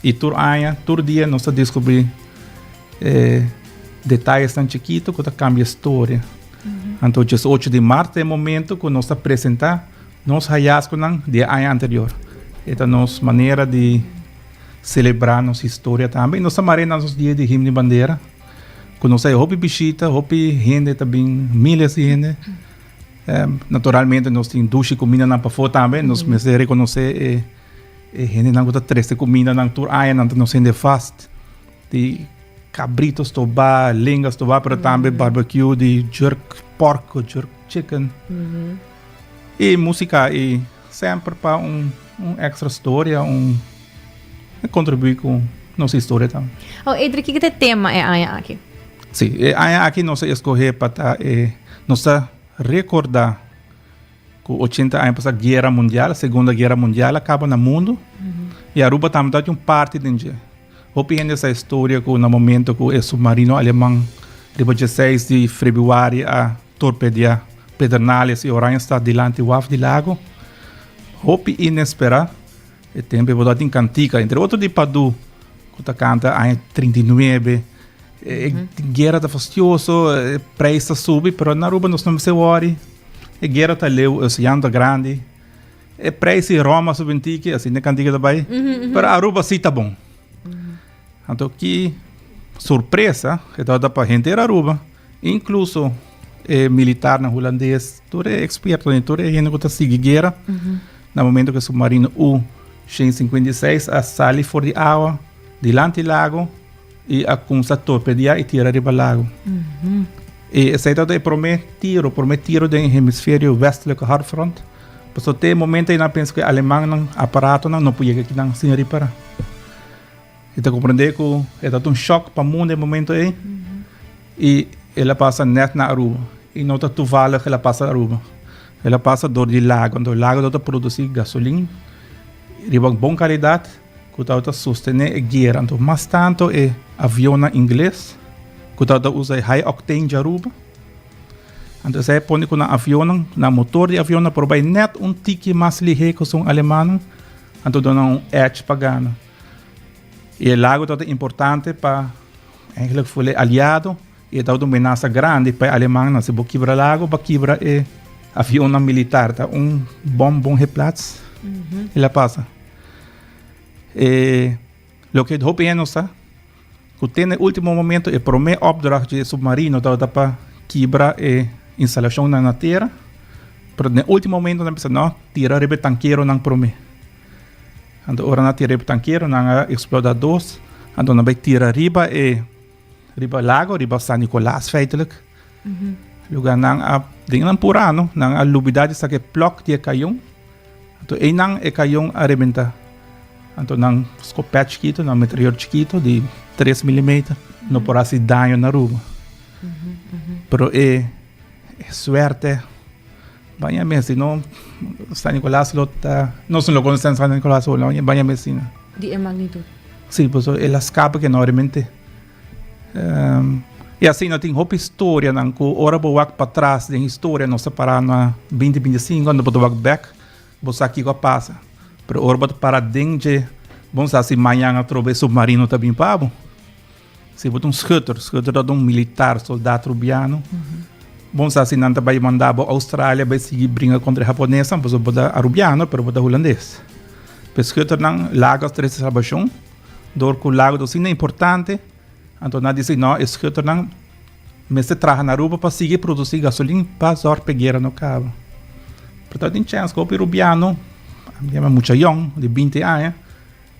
Y tur aña, tur dia nos ta descubri eh, detalles tan chiquito cu ta cambia historia. Anto djes 8 di maart ta e momento cu nos ta presenta nos hallazgonan di e aña anterior. E ta nos manera di celebra nos historia tambe. Y nos ta mara na nos dia di himno y bandera. Cu nos hay hopi bishita, hopi hende ta bin, miles di hende. Naturalmente nos tin dushi kumindanan pafó tambe. Nos mester rekonosé e e hendenan ku ta trese kumindanan tur aña nan ta nos hende vast. Di kabrito stobá, lenga stobá, pero tambe barbecue di jerk pork o jerk chicken. I músika i semper pa un un extra storia, un kontribuí ku nos historia tambe. Oh, Edric, kiko ta e tema e aña aki? Sí, e aña aki nos a escoge pa ta e, nos ta recorda cu 80 aña pasa Guera Mundial, Segunda Guera Mundial a caba na mundo y Aruba tambe ta un parti den dje. Hopi hende sa historia cu na momento cu e submarino aleman riba 16 di februari a torpedia Pedernales y Oranjestad dilanti waf di Lago. Hopi inespera. E tempo e bo ta tin cantica, entre otro di Padu, cu ta canta aña 39. E guera ta fastioso, e prijs ta subi, pero na Aruba nos no mester worry. E guera ta leu, e oceano ta grandi. E prijs di Roma subi un tiki, asina e cantica ta bay. Pero Aruba si ta bon. Anto ki sorpresa e tabata pa henter Aruba, incluso e militarnan hulandes, tur e expertonan, tur e hende cu ta sigui guera. Na momento cu e submarino U 156 a sali for di awa dilanti lago y a cuminsa torpedia y tira riba lago. Y esey tabata e prome tiro, prome tiro den e hemisferio westelijke halfrond. Pasobra te e momento ey nan a pensa cu e alemannan aparatonan no por yega akinan sin ripara. E ta comprende cu e tabata un shock pa mundo e momento ey y el a pasa net na Aruba. Y no ta toevallig el a pasa Aruba. El a pasa door di lago. Anto lago tabata produci gasolin riba bon calidad cu tabata sostene e guera. Anto mas tanto e avionnan ingles cu tabata usa e high octane di Aruba. Anto esei a pone cu nan avionnan, nan motor di avionnan por bay net un tiki mas lihe cu esun alemannan. Anto duna un edge pa gana. Y e lago tabata importante pa eigenlijk voor e aliado y e tabata un menasa grandi pa e alemannan. Si bo kibra lago, bo a kibra e avionnan militar. Ta un bom bon geplaats. El a pasa. E loke hopi hende no sa, ku te na e ultimo momento e prome opdracht di e submarino tabata pa kibra e instalashonnan na tera, pero na e ultimo momento nan bisa no, tira riba e tankeronan prome. Anto ora nan a tira riba e tankero nan a eksplotá dos, anto nan bai tira riba e riba lago, riba San Nicolas feitelijk. Lugar nan a den nan purano, nan a lubida di saka e plòk di e kayon. Anto einan e kayon a rebentá. Anto nan skopèt chikitu, nan metrayòr chikitu di tres milimeter no por hasi daño na Aruba. Pero e suerte baña mes, si no San Nicolas lo ta, nos no lo konosé San Nicolas baña mes asina. Di e magnitud. Si, pasobra el a skapa ke no a rebent'é. Y asina tin hopi historianan cu ora bo wak patras den historia, nos ta para na binti binti sinku, ando bo ta wak bek, bo sa kico a pasa. Pero ora bo ta para den dje, bo no sa si mañan atrobe e submarino ta bin pa bo. Si bo ta un schutter, schutter ta un militar, soldat rubiano, bo no sa si nan ta bay manda bo Australia bay sigui bringa contra e haponesnan, pasobra bo ta arubiano pero bo ta hulandes. Pe schutternan laga trece salbacion. Dor ku lago ta asina importante, anto nan a disi no, e schutternan mester traha na Aruba pa sigui produsi gasolin pa zòrg pa e guera no kaba. Pero tabatin chèns ku hopi rubiano, ami yama mucha yòn, di binti aña,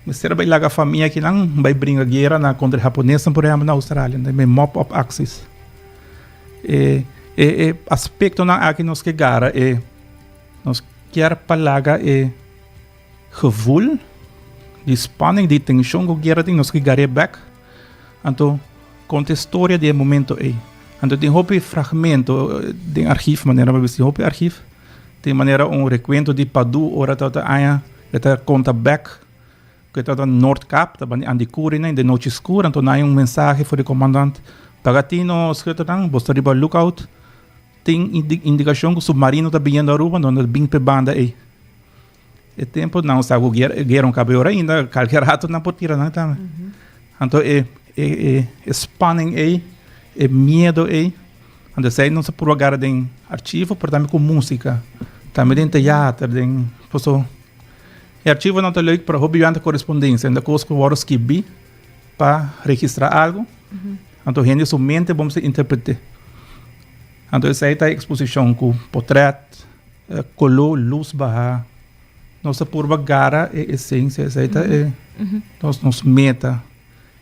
mester a bai laga famia akinan bai bringa guera na kontra e haponesnan por ehèmpel na Australia, nan e mop up aksis. E e aspektonan aki nos ke gara e nos kier pa laga e. Gevoel di spanning, di tenshon ku guera tin, nos ke gar'é bèk. Anto konta e storia di e momento ei. Anto tin hopi fragmento den archief, manera mi a bisa tin hopi archief. Tin manera un rekuento di Padu ora tabata aña e ta konta bèk ku e tabata Noordkaap, tabata di Andikuri nan den nochi skur, anto nan hay un mensahe for di komandant, Paga tino schutter-nan, bo sta riba lookout, tin indikashon ku submarino ta biniendo Aruba, anto nan ta bin p'e banda ei. E tempo nan sa ku guera guera un kabe ora ainda kalke rato nan por tira nan tambe. Anto e e e e spanning ei, e miedo ei, anto esei nos a purba gara den archivo pero tambe ku musika, tambe den teater, den paso e archivonan ta leuk pero hopi bia korespondensia, nan ta kos ku wòrdu skibí pa registrá algu, anto hende su mente bo mester interpret'é. Anto esei ta e eksposishon ku potrèt, koló, lus bahá. Nos ta purba gara e esensia, esei ta e nos nos meta.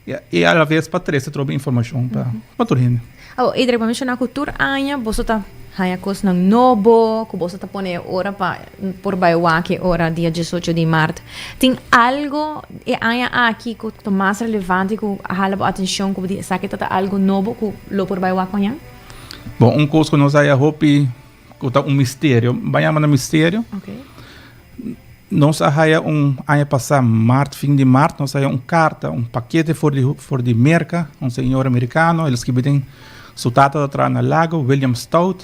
I alaves pa trese trobe informashon pa pa tur hende. Awor, Edric, bo a menshoná ku tur aña boso ta haña kosnan nobo, ku boso ta pone e ora pa por bai wak e ora dia diesocho di mart. Tin algo e aña aki ku ta mas relevante ku a hala bo atenshon ku bo di esaki ta ta algo nobo ku lo por bai wak mañan? Bon, un kos ku nos haya hopi ku ta un misterio, ban yama na misterio. Nos a haya un aña pasá, mart, fin di mart, nos a haya un karta, un pakete for di for di Merka, un señor amerikano, el a skibi den su tata ta traha na Lago, William Stout,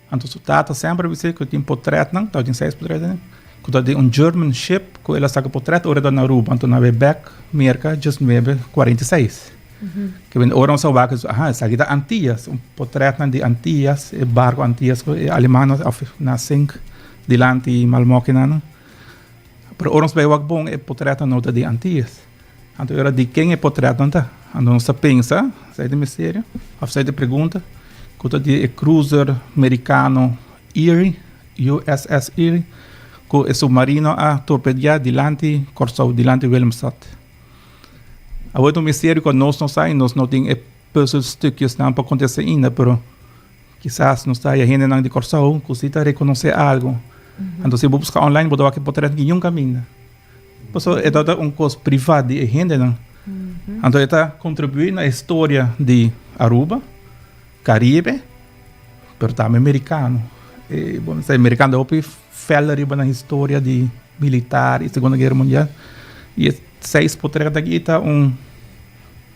anto su tata semper a bis'é ku tin potrètnan, tabatin seis potrèt, ku ta di un German ship ku el a saka potrèt ora e ta na Aruba, anto nan a bai bèk Merka diesnuebe kuarenta i seis. Ke ben ora nos a wak, aha, esaki ta Antillas, un potrètnan di Antillas, e barko Antillas ku e alemannan a na sink dilanti Malmokkinan. Pero ora nos bai wak bon, e potrètnan no ta di Antillas. Anto e ora di ken e potrètnan ta? Anto nos ta pensa, esei ta misterio, òf esei ta pregunta, ku ta di e cruiser merikano Erie, USS Erie, ku e submarino a torpediá dilanti Kòrsou, dilanti Willemstad. Awor ta un misterio ku nos no sa i nos no tin e puzzelstukjesnan pa kontestá ainda, pero kisas nos ta haya hendenan di Kòrsou ku si ta rekonosé algu. Anto si bo buska online bo ta wak e potrèt ningun kaminda. Pasobra e tabata un kos privá di e hendenan. Anto e ta kontribuí na e storia di Aruba, Karibe, pero tambe merikano. E bo mester merikano ta hopi fèl riba nan historia di militar i Segunda Guera Mundial. I e seis potret aki ta un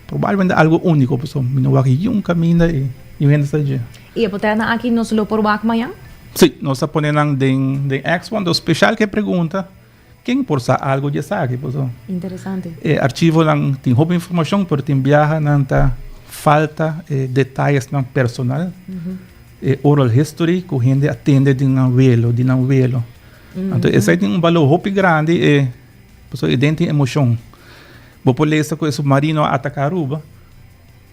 probablemente algo úniko pasobra mi no wak yun kaminda i yun hende sa dje. I e potretnan aki nos lo por wak mañan? Sí, nos ta pone nan den den expo. Anto speshal ke pregunta ken por sa algo di esaki pasobra Interesante. e archivonan tin hopi informashon pero tin biaha nan ta falta e detayesnan personal. E oral history ku hende a tende di nan welo, di nan welo. Anto esei tin un balor hopi grandi e pasobra e den tin emoshon. Bo por lesa ku e submarino a ataka Aruba,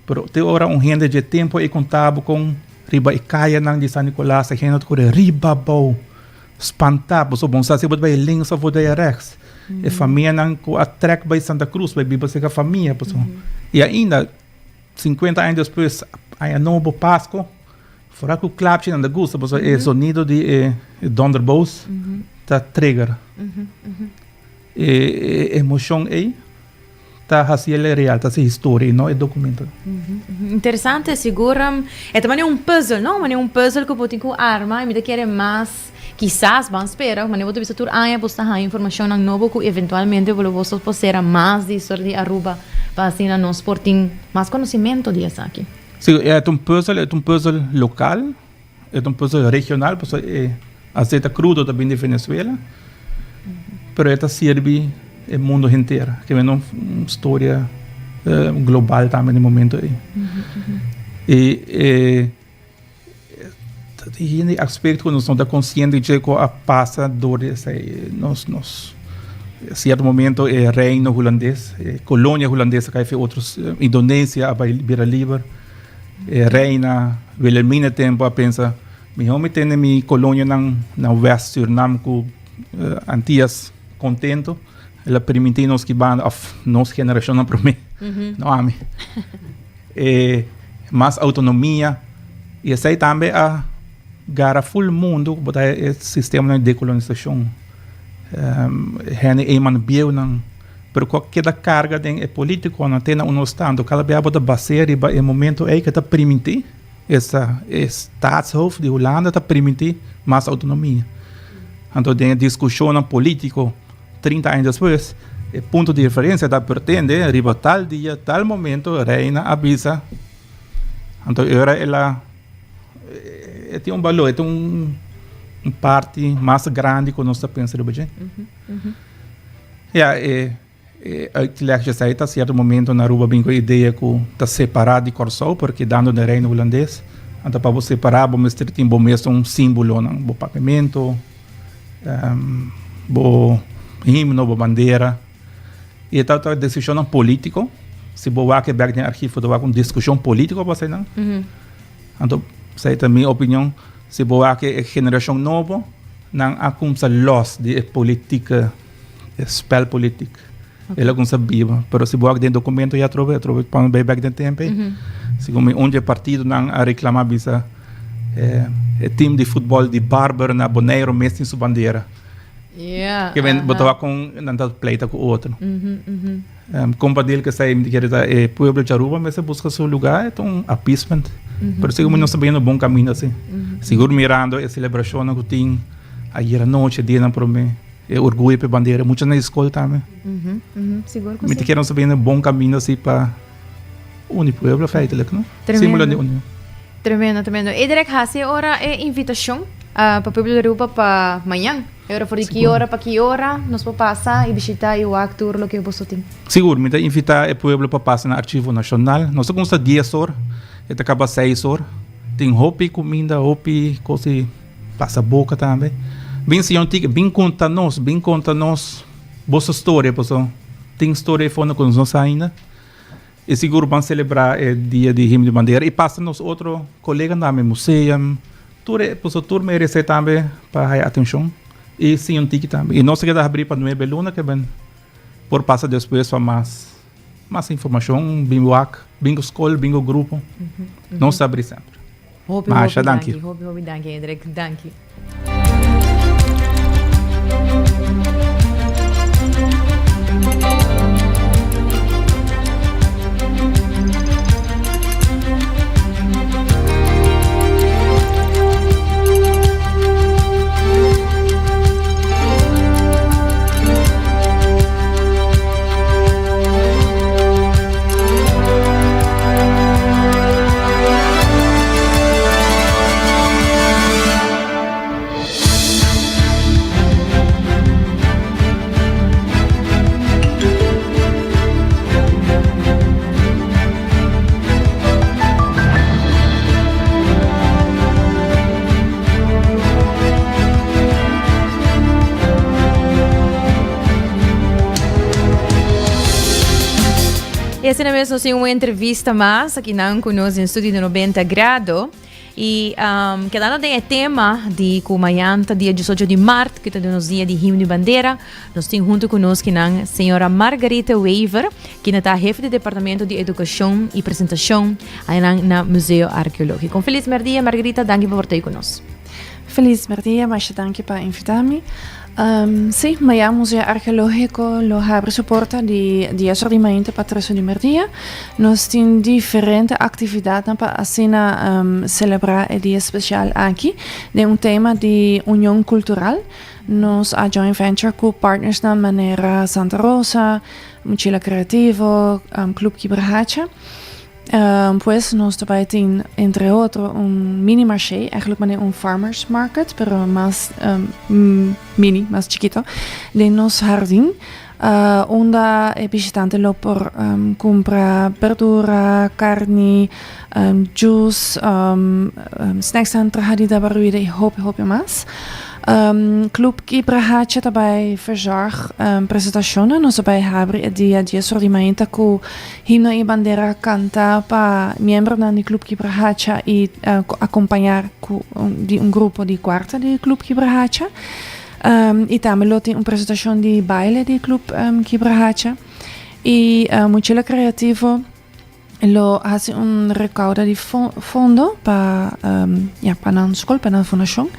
pero te ora un hende dje tempu ei konta bo kon riba e kayanan di San Nicolas e hende ta kore riba abou, spantá, pasobra bo no sa si bo ta bai links òf bo ta bai rèks. E famianan ku a trèk bai Santa Cruz bai biba serka famia pasobra i ainda. 50 aña despues, aña nobo, Pasco, foral ku klapchi nan ta gusta pasobra e sonido di e donderboos ta trigger. E emoshon ei ta hasi el real, ta hasi historia i no e documento. Interesante, sigur. E ta manera un puzzel, no? Manera un puzzel ku bo tin ku arma i mi ta kere mas Kisas ban spera, manera bo ta bisa tur aña bo sta haña informashonnan nobo ku eventualmente bo lo boso por sera mas di historia di Aruba pa asina nos por tin mas konosimento di esaki. Si, e ta un pùzel, e ta un pùzel lokal, e ta un pùzel regional pasobra e azeta krudo ta bini di Venezuela, pero e ta sirbi e mundo henter, ke mende un storia global tambe na e momento ei. I e. Ta tin hende aspecto cu nos no ta consciente dje cu a pasa door di esey. Nos, nos, cierto momento e reino hulandes, e colonia hulandes a cay fi otro, Indonesia a bay bira liber. E reina Wilhelmina tempo a pensa, miho mi tene mi colonianan na West Surinam cu Antillas contento. El a permiti nos ki banda, of nos generacionnan prome, no ami. E mas autonomia y esey tambe a gara full mundo cu bo ta e sistema di decolonisacion. Hende Eman bieunan pero cu a keda carga den e politiconan te na unos tanto cada bia bo ta basea riba e momento ey cu ta permiti esta e staatshoofd di Hulanda ta permiti mas autonomia. Anto den e discusionnan politico. 30 aña despues, e punto di referencia ta pretende riba tal dia, tal momento, Reina a bisa. Anto e ora el a, e tin un balor, e tin un un parti mas grandi ku nos ta pensa riba dje. Ya, e e uitleg dje ta cierto momento na Aruba bin ku e idea ku ta separa di Kòrsou, porque dando den Reino Hulandes, anto pa bo separa bo mester tin bo mes un simbolonan, bo papiamento. Bo himno, bo bandera. I e tabata desishonnan polítiko. Si bo wak e bèk den archivo, bo ta wak un diskushon polítiko pa eseinan. Anto, Esei ta mi opinion. Si bo wak e generashon nobo, nan a kumsa lòs di e politika, e spèl politik. El a kumsa biba. Pero si bo wak den dokumento ya atrobe, atrobe pa bai bèk den tempu ei, segun mi un di e partidonan a reklamá bisa e tim di futbòl di Barber na Boneiru mes tin su bandera. Ke men bo ta wak kon nan ta pleita ku otro. Kompa deel ku esei mi ta kere ta e pueblo di Aruba mester buska su lugá, e ta un appeasement. Pero sigur mi no sta bayendo bon kaminda asi. Sigur mirando e selebrashonnan ku tin ayer anochi, dianan promé, e orguyo pa e bandera, mucha na e skol tambe. Mi ta kere nos ta bayendo bon kaminda asi pa uni pueblo feitelijk, no? Simbolo di union. Tremendo, tremendo. Ederek hasi e ora e invitashon pa pueblo di Aruba pa mañan. E ora for di ki ora pa ki ora nos por pasa y bishita y wak tur loke boso tin. Sigur, mi ta invita e pueblo pa pasa na Archivo Nacional. Nos ta cuminsa dies or, e ta caba seis or. Tin hopi cuminda, hopi cos di pasa boca tambe. Bin siña un tiki, bin conta nos, bin conta nos boso storia, pasobra tin storia ei fondo cu nos no sa ainda. E sigur ban selebrá e dia di Himno di Bandera i pasa nos otro koleganan tambe, museum, tur e pasobra tur meresé tambe pa haya atenshon i siña un tiki tambe. I nos ta keda habrí pa nuebe luna ke ben por pasa despues pa mas mas informashon, bin wak, bin ku skol, bin ku grupo. Nos ta habrí semper. Hopi Masha hopi danki. danki, hopi hopi danki Hendrik, danki. Y asina mes nos tin un entrevista mas aki nan cu nos den Studio di 90 Grado. Y um, kedando den e tema di cu mañan ta dia 18 di maart, cu ta di nos dia di himno y bandera, nos tin hunto cu nos kinan señora Margarita Wever, kina ta jefe di departamento di educacion y presentacion ayanan na Museo Arqueologico. Un feliz merdia, Margarita, danki pa por ta cu nos. Feliz merdia, masha danki pa invita mi. Um, sí, mañan Museo Arqueológico lo habri su porta di 10 or di mainta pa 3 or di merdia. Nos tin diferente actividadnan pa asina um, celebra e dia special aki den un tema di union cultural. Nos a joint venture cu partnersnan manera Santa Rosa, Mochila Creativo, um, Club Kibrahacha. Pues nos ta bai tin entre otro un mini marché, eigenlijk manera un farmers market, pero mas mini, mas chikito, den nos hardin, unda e bishitante lo por kumpra berdura, karni, juice, snacksnan traha di dabaruida i hopi hopi mas. Club Kibrahacha ta bai verzorg presentashonnan, nos ta bai habri e dia dies or di mainta ku Himno y bandera canta pa miembronan di Club Kibrahacha y acompaña cu di un grupo di cuarta di Club Kibrahacha. Y tambe lo tin un presentacion di baile di Club Kibrahacha. Y Mochila Creativo lo haci un recauda di fondo pa ya pa nan school, pa nan fundacion.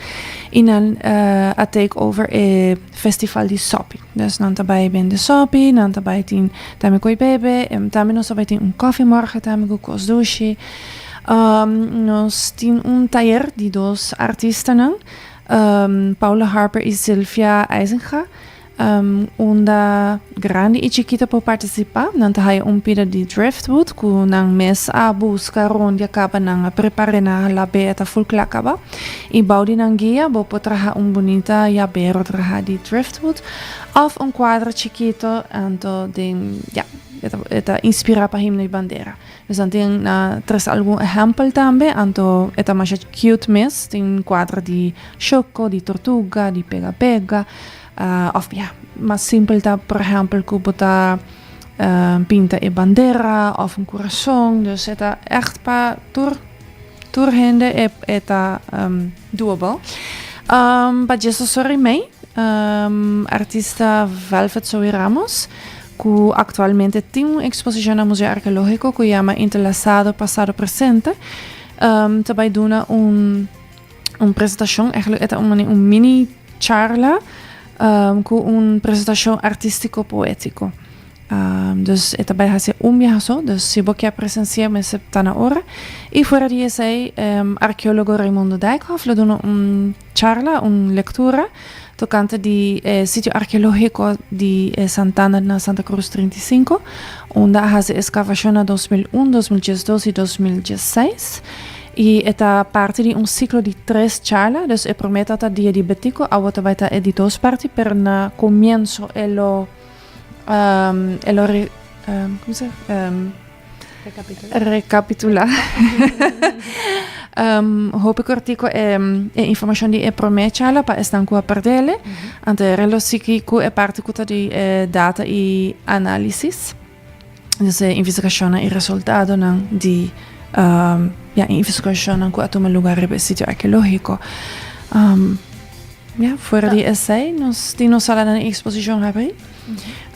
Y nan a take over e festival di Sopi. Dus nan ta bai bende sopi, nan ta bai tin tambe koe bebe, tambe nos ta bai tin un koffie morgen tambe ku kos dushi. Nos tin un tayer di dos artistanan, Paula Harper i Sylvia Eisenga, unda grandi i chikito por partisipá. Nan ta haya un pida di driftwood ku nan mes a buska rondia kaba nan a prepar'é nan a lab'é e ta ful kla kaba. I bou di nan guia bo por traha un bunita yabero traha di driftwood of un cuadro chikito anto den ya e ta e ta inspira pa himno y bandera. Dus nan tin na tres algun ehempel tambe anto e ta masha cute mes tin cuadro di choco, di tortuga, di pega pega of ya mas simpel ta por ehempel cu bo ta pinta e bandera of un curason dus e ta echt pa tur. tur hende e e ta um, doable. Um, pa Jesus Sorry May, um, artista Velvet Zoe Ramos, ku aktualmente tin un eksposishon na Museo Arkeológiko ku yama Entrelazado Pasado Presente, um, ta bai duna un un presentashon, eigenlijk e ta un un mini charla um, ku un presentashon artístiko poétiko. Um, dus e ta bai hasi un biaha so, dus si bo kier presensia mester ta na ora. I fuera di esei, um, arkeólogo Raimundo Dijkhoff lo duna un charla, un lektura tokante di e sitio arkeológiko di e Santana na Santa Cruz 35, unda a hasi eskavashon na 2001, 2012 i 2016. I e ta parti di un siklo di tres charla, dus e promé ta ta Dia di Betico, awo ta bai ta e di dos parti, pero na komienso e lo um, e lo re, um, como se um, Rekapitulá. Rekapitulá. um, hopi kortico e, e informashon di e promé charla pa esnan ku a perdele. Anto e lo siki ku e parti ku ta di e data i análisis. Dus e investigashonnan i resultadonan di um, ja, investigashonnan ku a tuma lugar riba e sitio arkeológiko. Um, ja, fuera di esei, nos tin nos salanan di eksposishon habrí.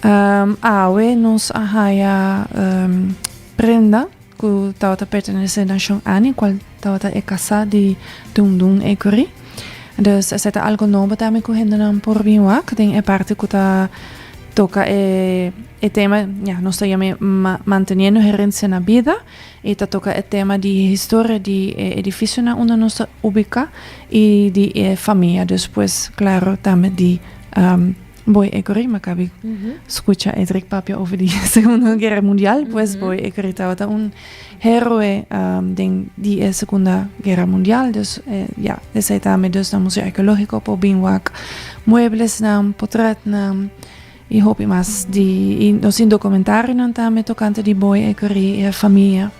Um, awe nos a haya um, prenda ku tabata pertenesé na Shon Annie, kual tabata e kasá di Dundun Ecury. Dus esei ta algo nobo tambe ku hendenan por bin wak den e parti ku ta toka e e tema, ja, nos ta yama ma manteniendo herencia na bida i ta toka e tema di historia di e edificionan unda nos ta ubiká i di e famia. Dus pues klaro tambe di um, Boy Ecury, mi a kabi skucha Edric papia over di Segunda Guera Mundial, pues Boy Ecury tabata un héroe um, den di e Segunda Guera Mundial, dus eh, ja, esei tambe dus na Museo Arkeológiko por bin wak mueblesnan, potretnan i hopi mas di i nos tin dokumentarionan tambe tokante di Boy Ecury i e famia.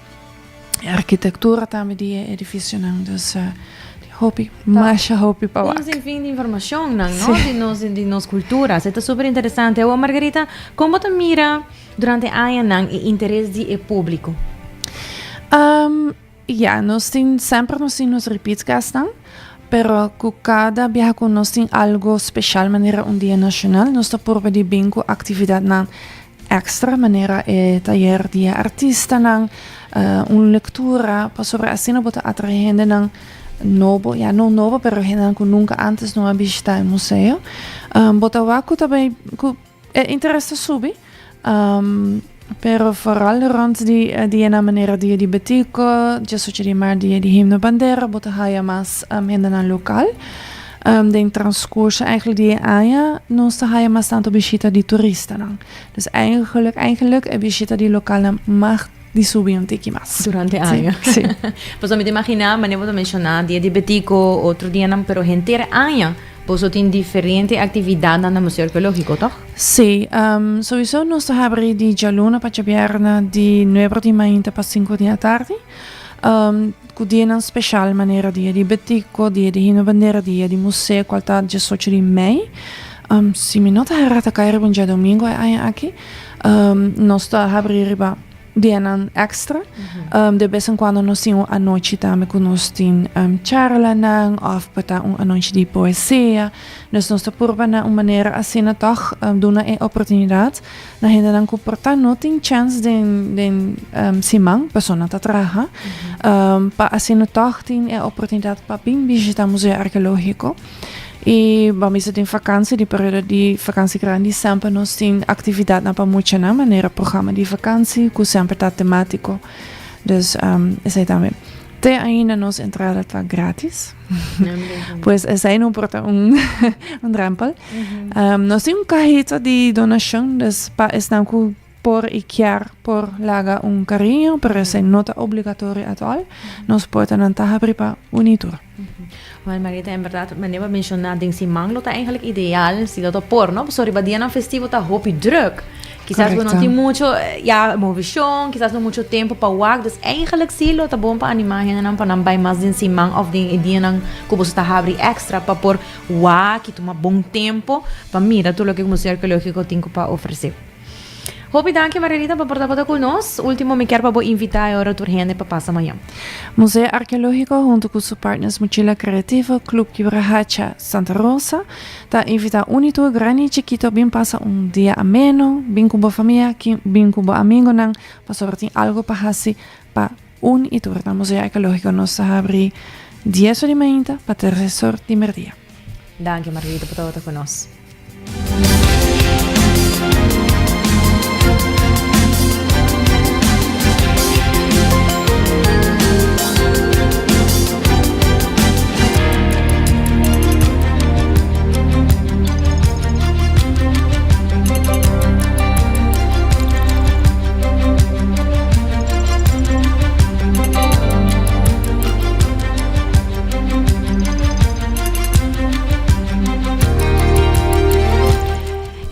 E arkitektura tambe di e edifisionan, dus hopi, masha hopi pa wak. Un sinfin di informashonnan, no? Di nos, di nos kultura. Esei ta super interesante. Awor, Margarita, kon bo ta mira durante añanan e interes di e públiko? Um, ya, nos tin, semper nos tin nos repeat guestnan, pero ku kada biaha ku nos tin algo speshal manera un dia nashonal, nos ta purba di bin ku aktividatnan Extra manera e tayer di e artistanan, un lectura, pasobra asina bo ta atrae hendenan nobo, ya no nobo pero hendenan cu nunca antes no a bishita e museo. Bo ta wak cu ta bay cu e interes ta subi, pero vooral rond di dianan manera dia di Betico, diesocho di maart dia di Himno Bandera bo ta haya mas hendenan local. Den transcurso eigenlijk di e aña nos ta haya mas tanto bishita di turistanan. Dus eigenlijk, eigenlijk e bishita di localnan mag di subi un tiki mas. Durante e aña. Sí. Pasobra mi ta imagina, manera bo ta menciona, dia di Betico, otro dianan, pero henter aña boso tin diferente actividadnan na Museo Arqueologico, toch? Sí. Sowieso nos ta habri di djaluna pa djabièrnè di nuebe di mainta pa sinku di atardi. Ku dianan speshal manera dia di Betico, dia di Himno Bandera, dia di Museo kual ta diesocho di mei. Si mi no ta hera ta kai riba un djadomingo e aña aki. Nos ta habri riba dianan extra. De bes en kuando nos tin un anochi tambe ku nos tin charlanan òf por ta un anochi di poesia. Dus nos ta purba na un manera asina tòg duna e oportunidat Na hendenan ku por ta no tin chèns den den siman, pasobra nan ta traha, pa asina tòg tin e oportunidat pa bin bishitá Museo Arkeológiko. I bo a bisa den vakansi, di periodo di vakansi grandi semper nos tin aktividatnan pa muchanan, manera programa di vakansi ku semper ta temátiko. Dus esei tambe. Te ainda nos entrada ta gratis. Pues esei no por ta un un drempel. Um, nos tin un cajita di donacion, dus pa esnan cu por y kier por laga un cariño, pero esei no ta obligatorio at all. Nos portanan ta habri pa un y tur. Wel, Marita, en berdad, manera bo a menciona, den siman lo ta eigenlijk ideal si lo ta por, no? Pasobra riba dianan festivo ta hopi druk. Kisas bo no tin mucho, ya, movishon, kisas no mucho tempo pa wak. Dus eigenlijk sí lo ta bon pa animá hendenan pa nan bai mas den siman òf den e dianan ku boso ta habri èkstra pa por wak i tuma bon tempo pa mira tur loke Museo Arkeológiko tin ku pa ofresé. Hopi danki Margarita pa por tabata ku nos. Ultimo mi kier pa bo invita e ora tur hende pa pasa mañan. Museo Arkeológiko hunto ku su partners Mochila Creativo, Club Kibrahacha, Santa Rosa ta invita un i tur grandi i chikito bin pasa un dia ameno, bin ku bo famia, bin ku bo amigonan pasobra tin algo pa hasi pa un i tur. Na Museo Arkeológiko nos ta habri dies or di mainta pa tres or di merdia. Danki Margarita pa tabata ku nos.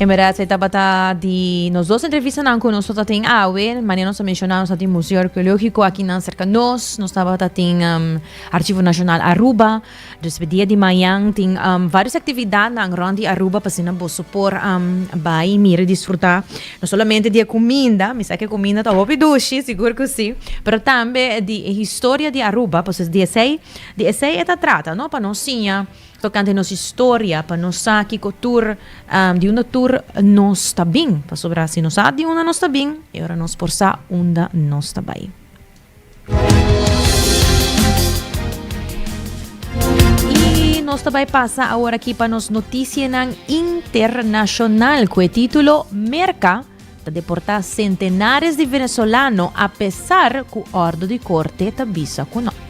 En verdad, se tabata di nos dos entrevistanan ku nos tabatin awe. Manera nos a menshoná, nos tabatin Museo Arkeológiko akinan serka nos. Nos tabatin um, Archivo Nacional Aruba. Dus dia di mañan tin um, varios actividadnan rond di Aruba pa asina boso por um, bai mira y disfruta. No solamente di e cuminda, mi sa cu e cuminda ta hopi dushi, sigur cu si, pero tambe di e historia di Aruba, pasobra di esey, di esey e ta trata, no? Pa nos siña tocante nos historia, pa nos sa kico tur, um, di unda tur nos ta bin, pasobra si nos sa di unda nos ta bin, e ora nos por sa unda nos ta bai. Y nos ta bai pasa awor aki pa nos noticianan internacional cu e titulo Merca ta deporta centenares di venezolano a pesar cu ordo di corte ta bisa cu no.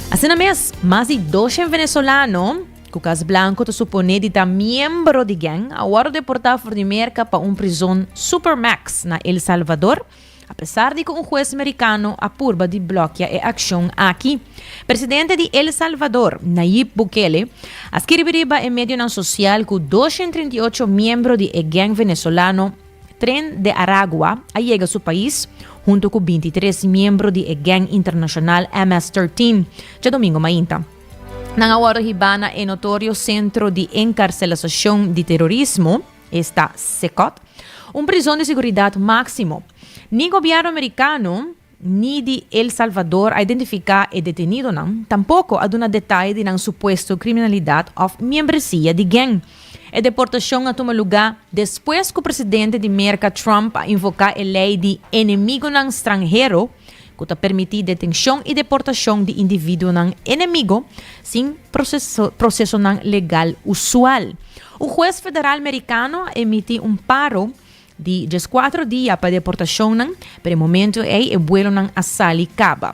Asina mes, mas di 200 venezolano Ku Kas Blanko ta suponé di ta miembro di gang, a wòrdu deportá for di Merka pa un prizon Supermax na El Salvador, apesar di ku un hues merikano a purba di blòkia e akshon aki. Presidente di El Salvador, Nayib Bukele, a skirbi riba e medionan sosial ku 238 miembro di e gang venezolano Tren de Aragua a yega su pais huntu ku 23 miembro di e gang internashonal MS-13 djadomingo mainta. Nan a wòrdu hibá na e notorio Sentro di Enkarselasashon di Terorismo, esta CECOT, un prizon di siguridat máksimo. Ni gobièrnu merikano ni di El Salvador a identifiká e detenidonan, tampoko a duna detaye di nan supuesto kriminalidat òf miembresia di gèng. E deportashon a tuma lugá despues ku presidente di Merka Trump a invoká e lei di enemigonan stranhero, ku ta permití detenshon i deportashon di individuonan enemigo sin prosesonan legal usual. Un hues federal merikano a emití un paro di dieskuatro dia pa deportashonnan, pero e momento ei e buelonan a sali kaba.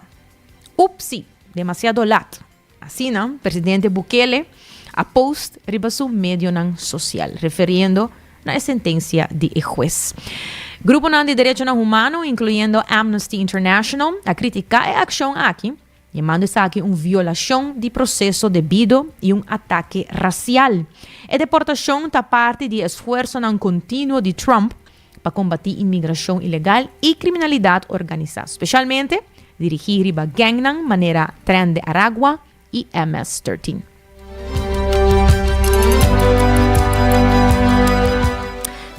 Upsi! Demasiado lat. Asina, presidente Bukele a post riba su medionan sosial, referiendo na e sentensia di e hues. Gruponan di derechonan humano, inkluyendo Amnesty International, a kritiká e akshon aki, yamando esaki un violashon di proseso debido i un atake rasial. E deportashon ta parti di e esfuersonan kontinuo di Trump pa kombatí inmigrashon ilegal i kriminalidat organisá, spesialmente dirigí riba gèngnan manera Tren de Aragua i MS-13.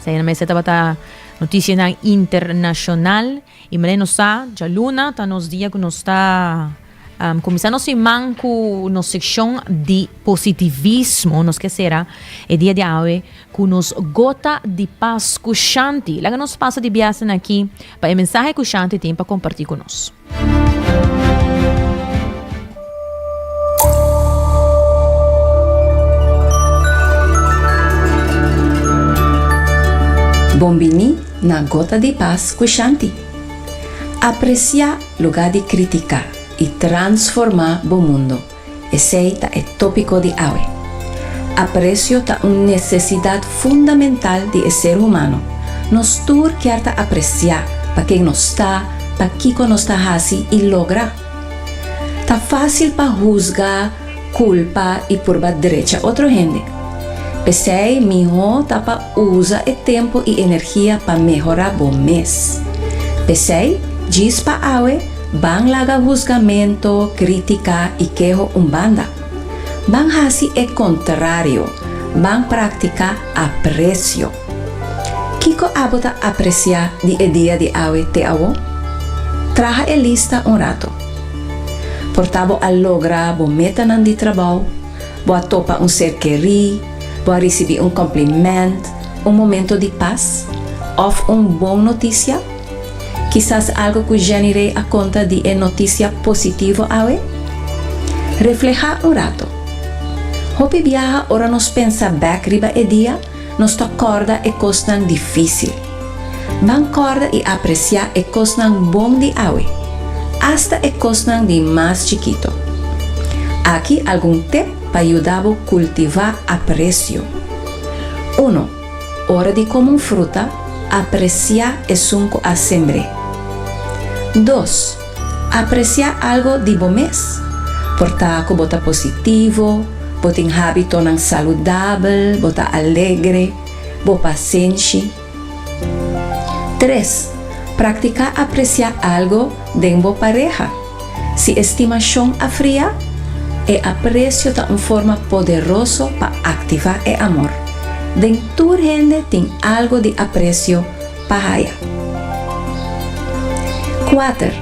Esei na mester tabata notisianan internashonal i manera nos sa djaluna ta nos dia ku nos ta Kuminsá nos siman ku nos sekshon di positivismo. Nos ke sera e dia di awe ku nos gota di pas ku Shanti. Laga nos pasa di biasen aki pa e mensahe ku Shanti tin pa kompartí ku nos. Bon bini na Gota di Pas ku Shanti. Apresiá lugá di kritiká i transformá bo mundo, esei ta e tópiko di awe. Apresio ta un nesesidat fundamental di e ser humano. Nos tur kier ta apresiá pa ken nos ta, pa kiko nos ta hasi i logra. Ta fásil pa husga, kulpa i purba drecha otro hende. P'esei mihó ta pa usa e tempu i energia pa mehorá bo mes. P'esei, djis pa awe, ban laga husgamento, krítika i keho un banda. Ban hasi e kontrario, Ban praktiká apresio. Kiko abo ta apresiá di e dia di awe te awo? Traha e lista un rato. Por ta bo a logra bo metanan di trabou, bo a topa un ser kerí, bo a risibí un kòmplimènt, un momento di pas, òf un bon notisia? Kisas algo ku Jenny Rey a konta di e notisia positivo awe? Reflehá un rato. Hopi biaha ora nos pensa bèk riba e dia, nos ta kòrda e kosnan difísil. Ban kòrda i apresiá e kosnan bon di awe, asta e kosnan di mas chikito. Aki algun tep pa yuda bo kultivá apresio. Uno, ora di kome un fruta, apresiá esun ku a sembr'é. Dos, apresiá algo di bo mes. Por ta ku bo ta positivo, bo tin hábitonan saludabel, bo ta alegre, bo pasenshi. Tres, praktiká apresiá algo den bo pareha. Si e stimashon a fria, e apresio ta un forma poderoso pa aktivá e amor. Den tur hende tin algo di apresio pa haya. Kuater,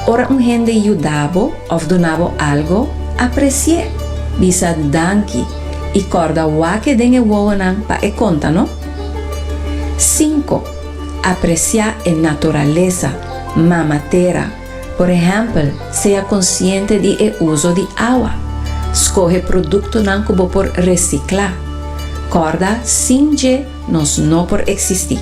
ora un hende yuda bo òf duna bo algo, apresi'é. Bisa danki i kòrda wak-e den e wowonan pa e konta, no? Sinku, apresiá e naturalesa, Mama Tera. Por ehèmpel, sea konsiente di e uso di awa. Skohe produktonan ku bo por resiklá. Kòrda, sin dje nos no por eksistí.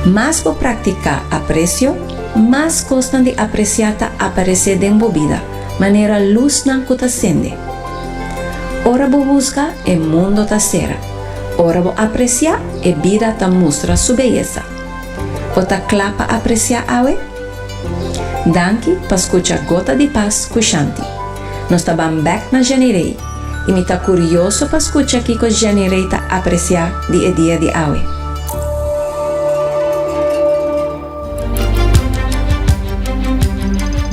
Mas bo praktiká apresio, mas kosnan di apresiá ta aparesé den bo bida, manera lusnan ku ta sende. Ora bo husga, e mundo ta sera. Ora bo apresiá, e bida ta mustra su beyesa. Bo ta kla pa apresiá awe? Danki pa skucha Gota di Pas ku Shanti. Nos ta ban bèk na Jenny Rey i mi ta kurioso pa skucha kiko Jenny Rey ta apresiá di e dia di awe.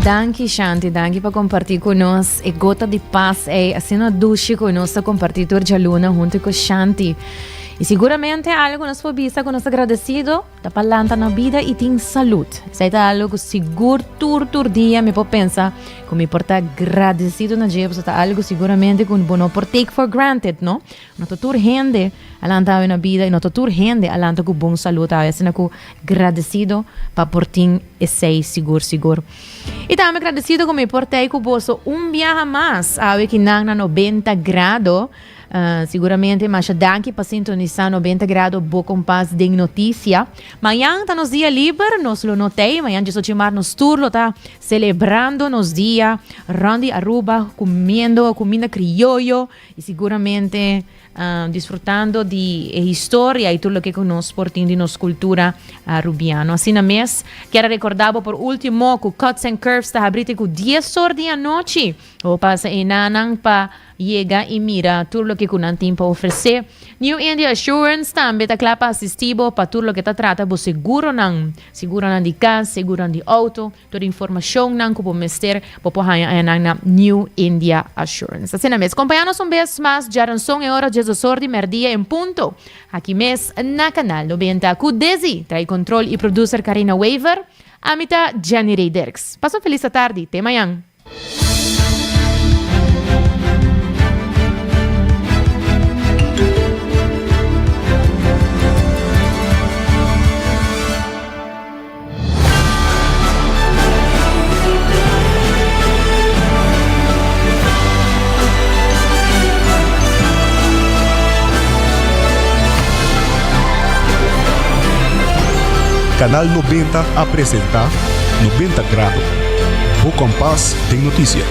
Danki Shanti, danki pa kompartí ku nos e gota di pas ei asina dushi ku nos ta kompartí tur djaluna huntu ku Shanti. I siguramente algu ku nos por bisa ku nos ta gradesido ta pa lanta na bida i tin salud. Esei ta algu ku sigur tur tur dia mi por pensa ku mi por ta gradesido na dje pasobra ta algu siguramente ku bo no por take for granted, no? No ta tur hende a lanta awe na bida i no ta tur hende a lanta ku bon salud awe. Asina ku gradesido pa por tin esei sigur sigur. I tambe gradesido ku mi por tei ku boso un biaha mas awe kinan na 90 grado. Siguramente masha danki pa sintonisa 90 Grado Bo Kompas den Noticia. Mañan ta nos dia liber, nos lo no tei. Mañan 18 maart nos tur lo ta celebrando nos dia rond di Aruba, comiendo cuminda crioyo y siguramente disfrutando di e historia y tur loke cu nos por tin di nos cultura Arubiano. Asina mes, kier a recorda bo por ultimo cu Cuts and Curves ta habri te cu 10 or di anochi. Bo pasa enanan pa Yega i mira tur loke ku nan tin pa ofresé. New India Assurance tambe ta kla pa asistí bo pa tur loke ta trata bo seguronan, seguronan di kas, seguronan di outo, tur informashonnan ku bo mester bo por haña ayanan na New India Assurance. Asina mes, kompañá nos un bes mas djaranson e ora diesdos di mèrdia en punto, aki mes na Kanal 90 ku Desi, trae kontrol i producer Karina Wever, ami ta Jenny Rey Dirks. Pasa un felis atardi, te mañan! Canal 90 a presenta 90 Grado. Bo kompas den notisia.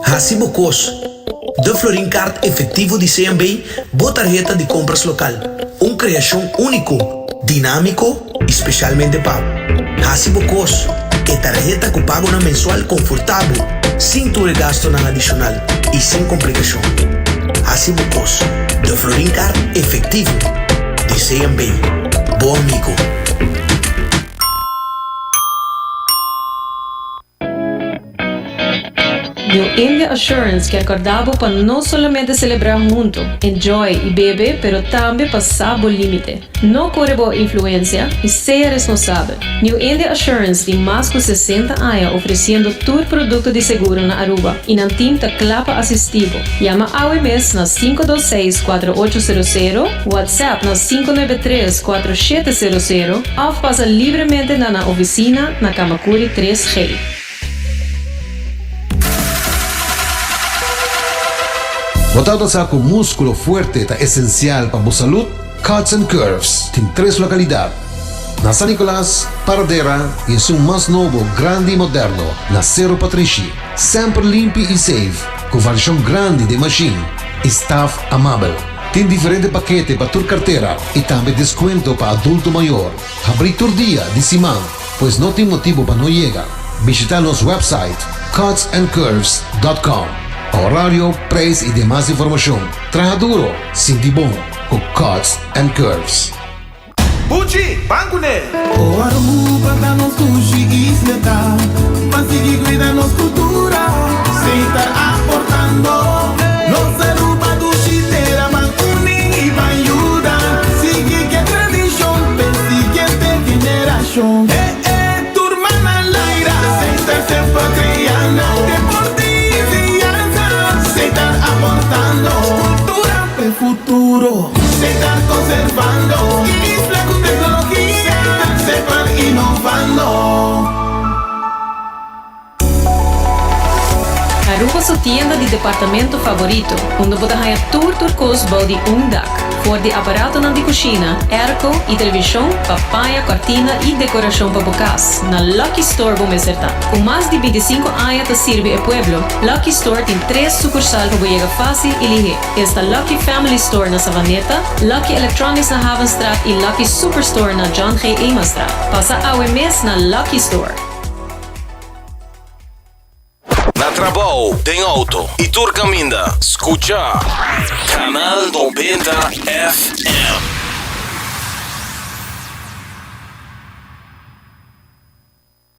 Hasi bo kos. De Florin Card efectivo di CMB, bo tarheta di compras local. Un creacion unico, dinamico y specialmente pa bo. Hasi bo kos. E tarheta cu pagonan mensual confortabel, sin tur e gastonan adicional y sin complicacion. Hasi bo kos. De Florin Card efectivo di CMB. Bo amigo. New India Assurance kier corda bo pa no solamente celebra hunto, enjoy y bebe pero tambe pa sa bo limite. No core bo influencia y sea responsabel. New India Assurance tin mas cu 60 aña ofreciendo tur producto di seguro na Aruba y nan team ta cla pa asisti bo. Yama awe mes na 526 4800, WhatsApp na 593 4700 of pasa libremente na nan oficina na Camacuri 3G. Bo tabata sa cu musculo fuerte ta esencial pa bo salud? Cuts and Curves tin tres localidad, na San Nicolas, Paradera y esun mas nobo, grandi y moderno, na Cerro Patrishi. Semper limpi y safe, cu variacion grandi den machine y staff amabel. Tin diferente pakete pa tur cartera y tambe descuento pa adulto mayor. Habri tur dia di siman, pues no tin motibo pa no yega. Bishita nos website cutsandcurves.com pa horario, prijs y demas informacion. Traha duro, sinti bon cu Cuts and Curves. Buchi, ban kuné! O Aruba ta nos dushi isla ta pa sigui cuida nos cultura Seitar aportando nos Aruba dushi tera ban uni y ban yuda sigui ke tradicion p'e siguiente generacion Eh eh tur man a laira Seitar semper creando Deporte y enseñanza Seitar aportando cultura p'e futuro Seitar conservando Isla cu tecnologia Semper innovando. Aruba su tienda di departamento favorito, unda bo ta haña tur tur kos bou di un dak. For di aparatonan di kushina, airco i televishon pa paña, kòrtina i dekorashon pa bo kas, na Lucky Store bo mester ta. Ku mas di bintisinku aña ta sirbi e pueblo, Lucky Store tin tres sukursal pa bo yega fásil i lihé. Esta Lucky Family Store na Savaneta, Lucky Electronics na Havenstraat i Lucky Superstore na John G. Emanstraat. Pasa awe mes na Lucky Store. Na trabou, den auto y tur caminda, scucha Canal 90 FM.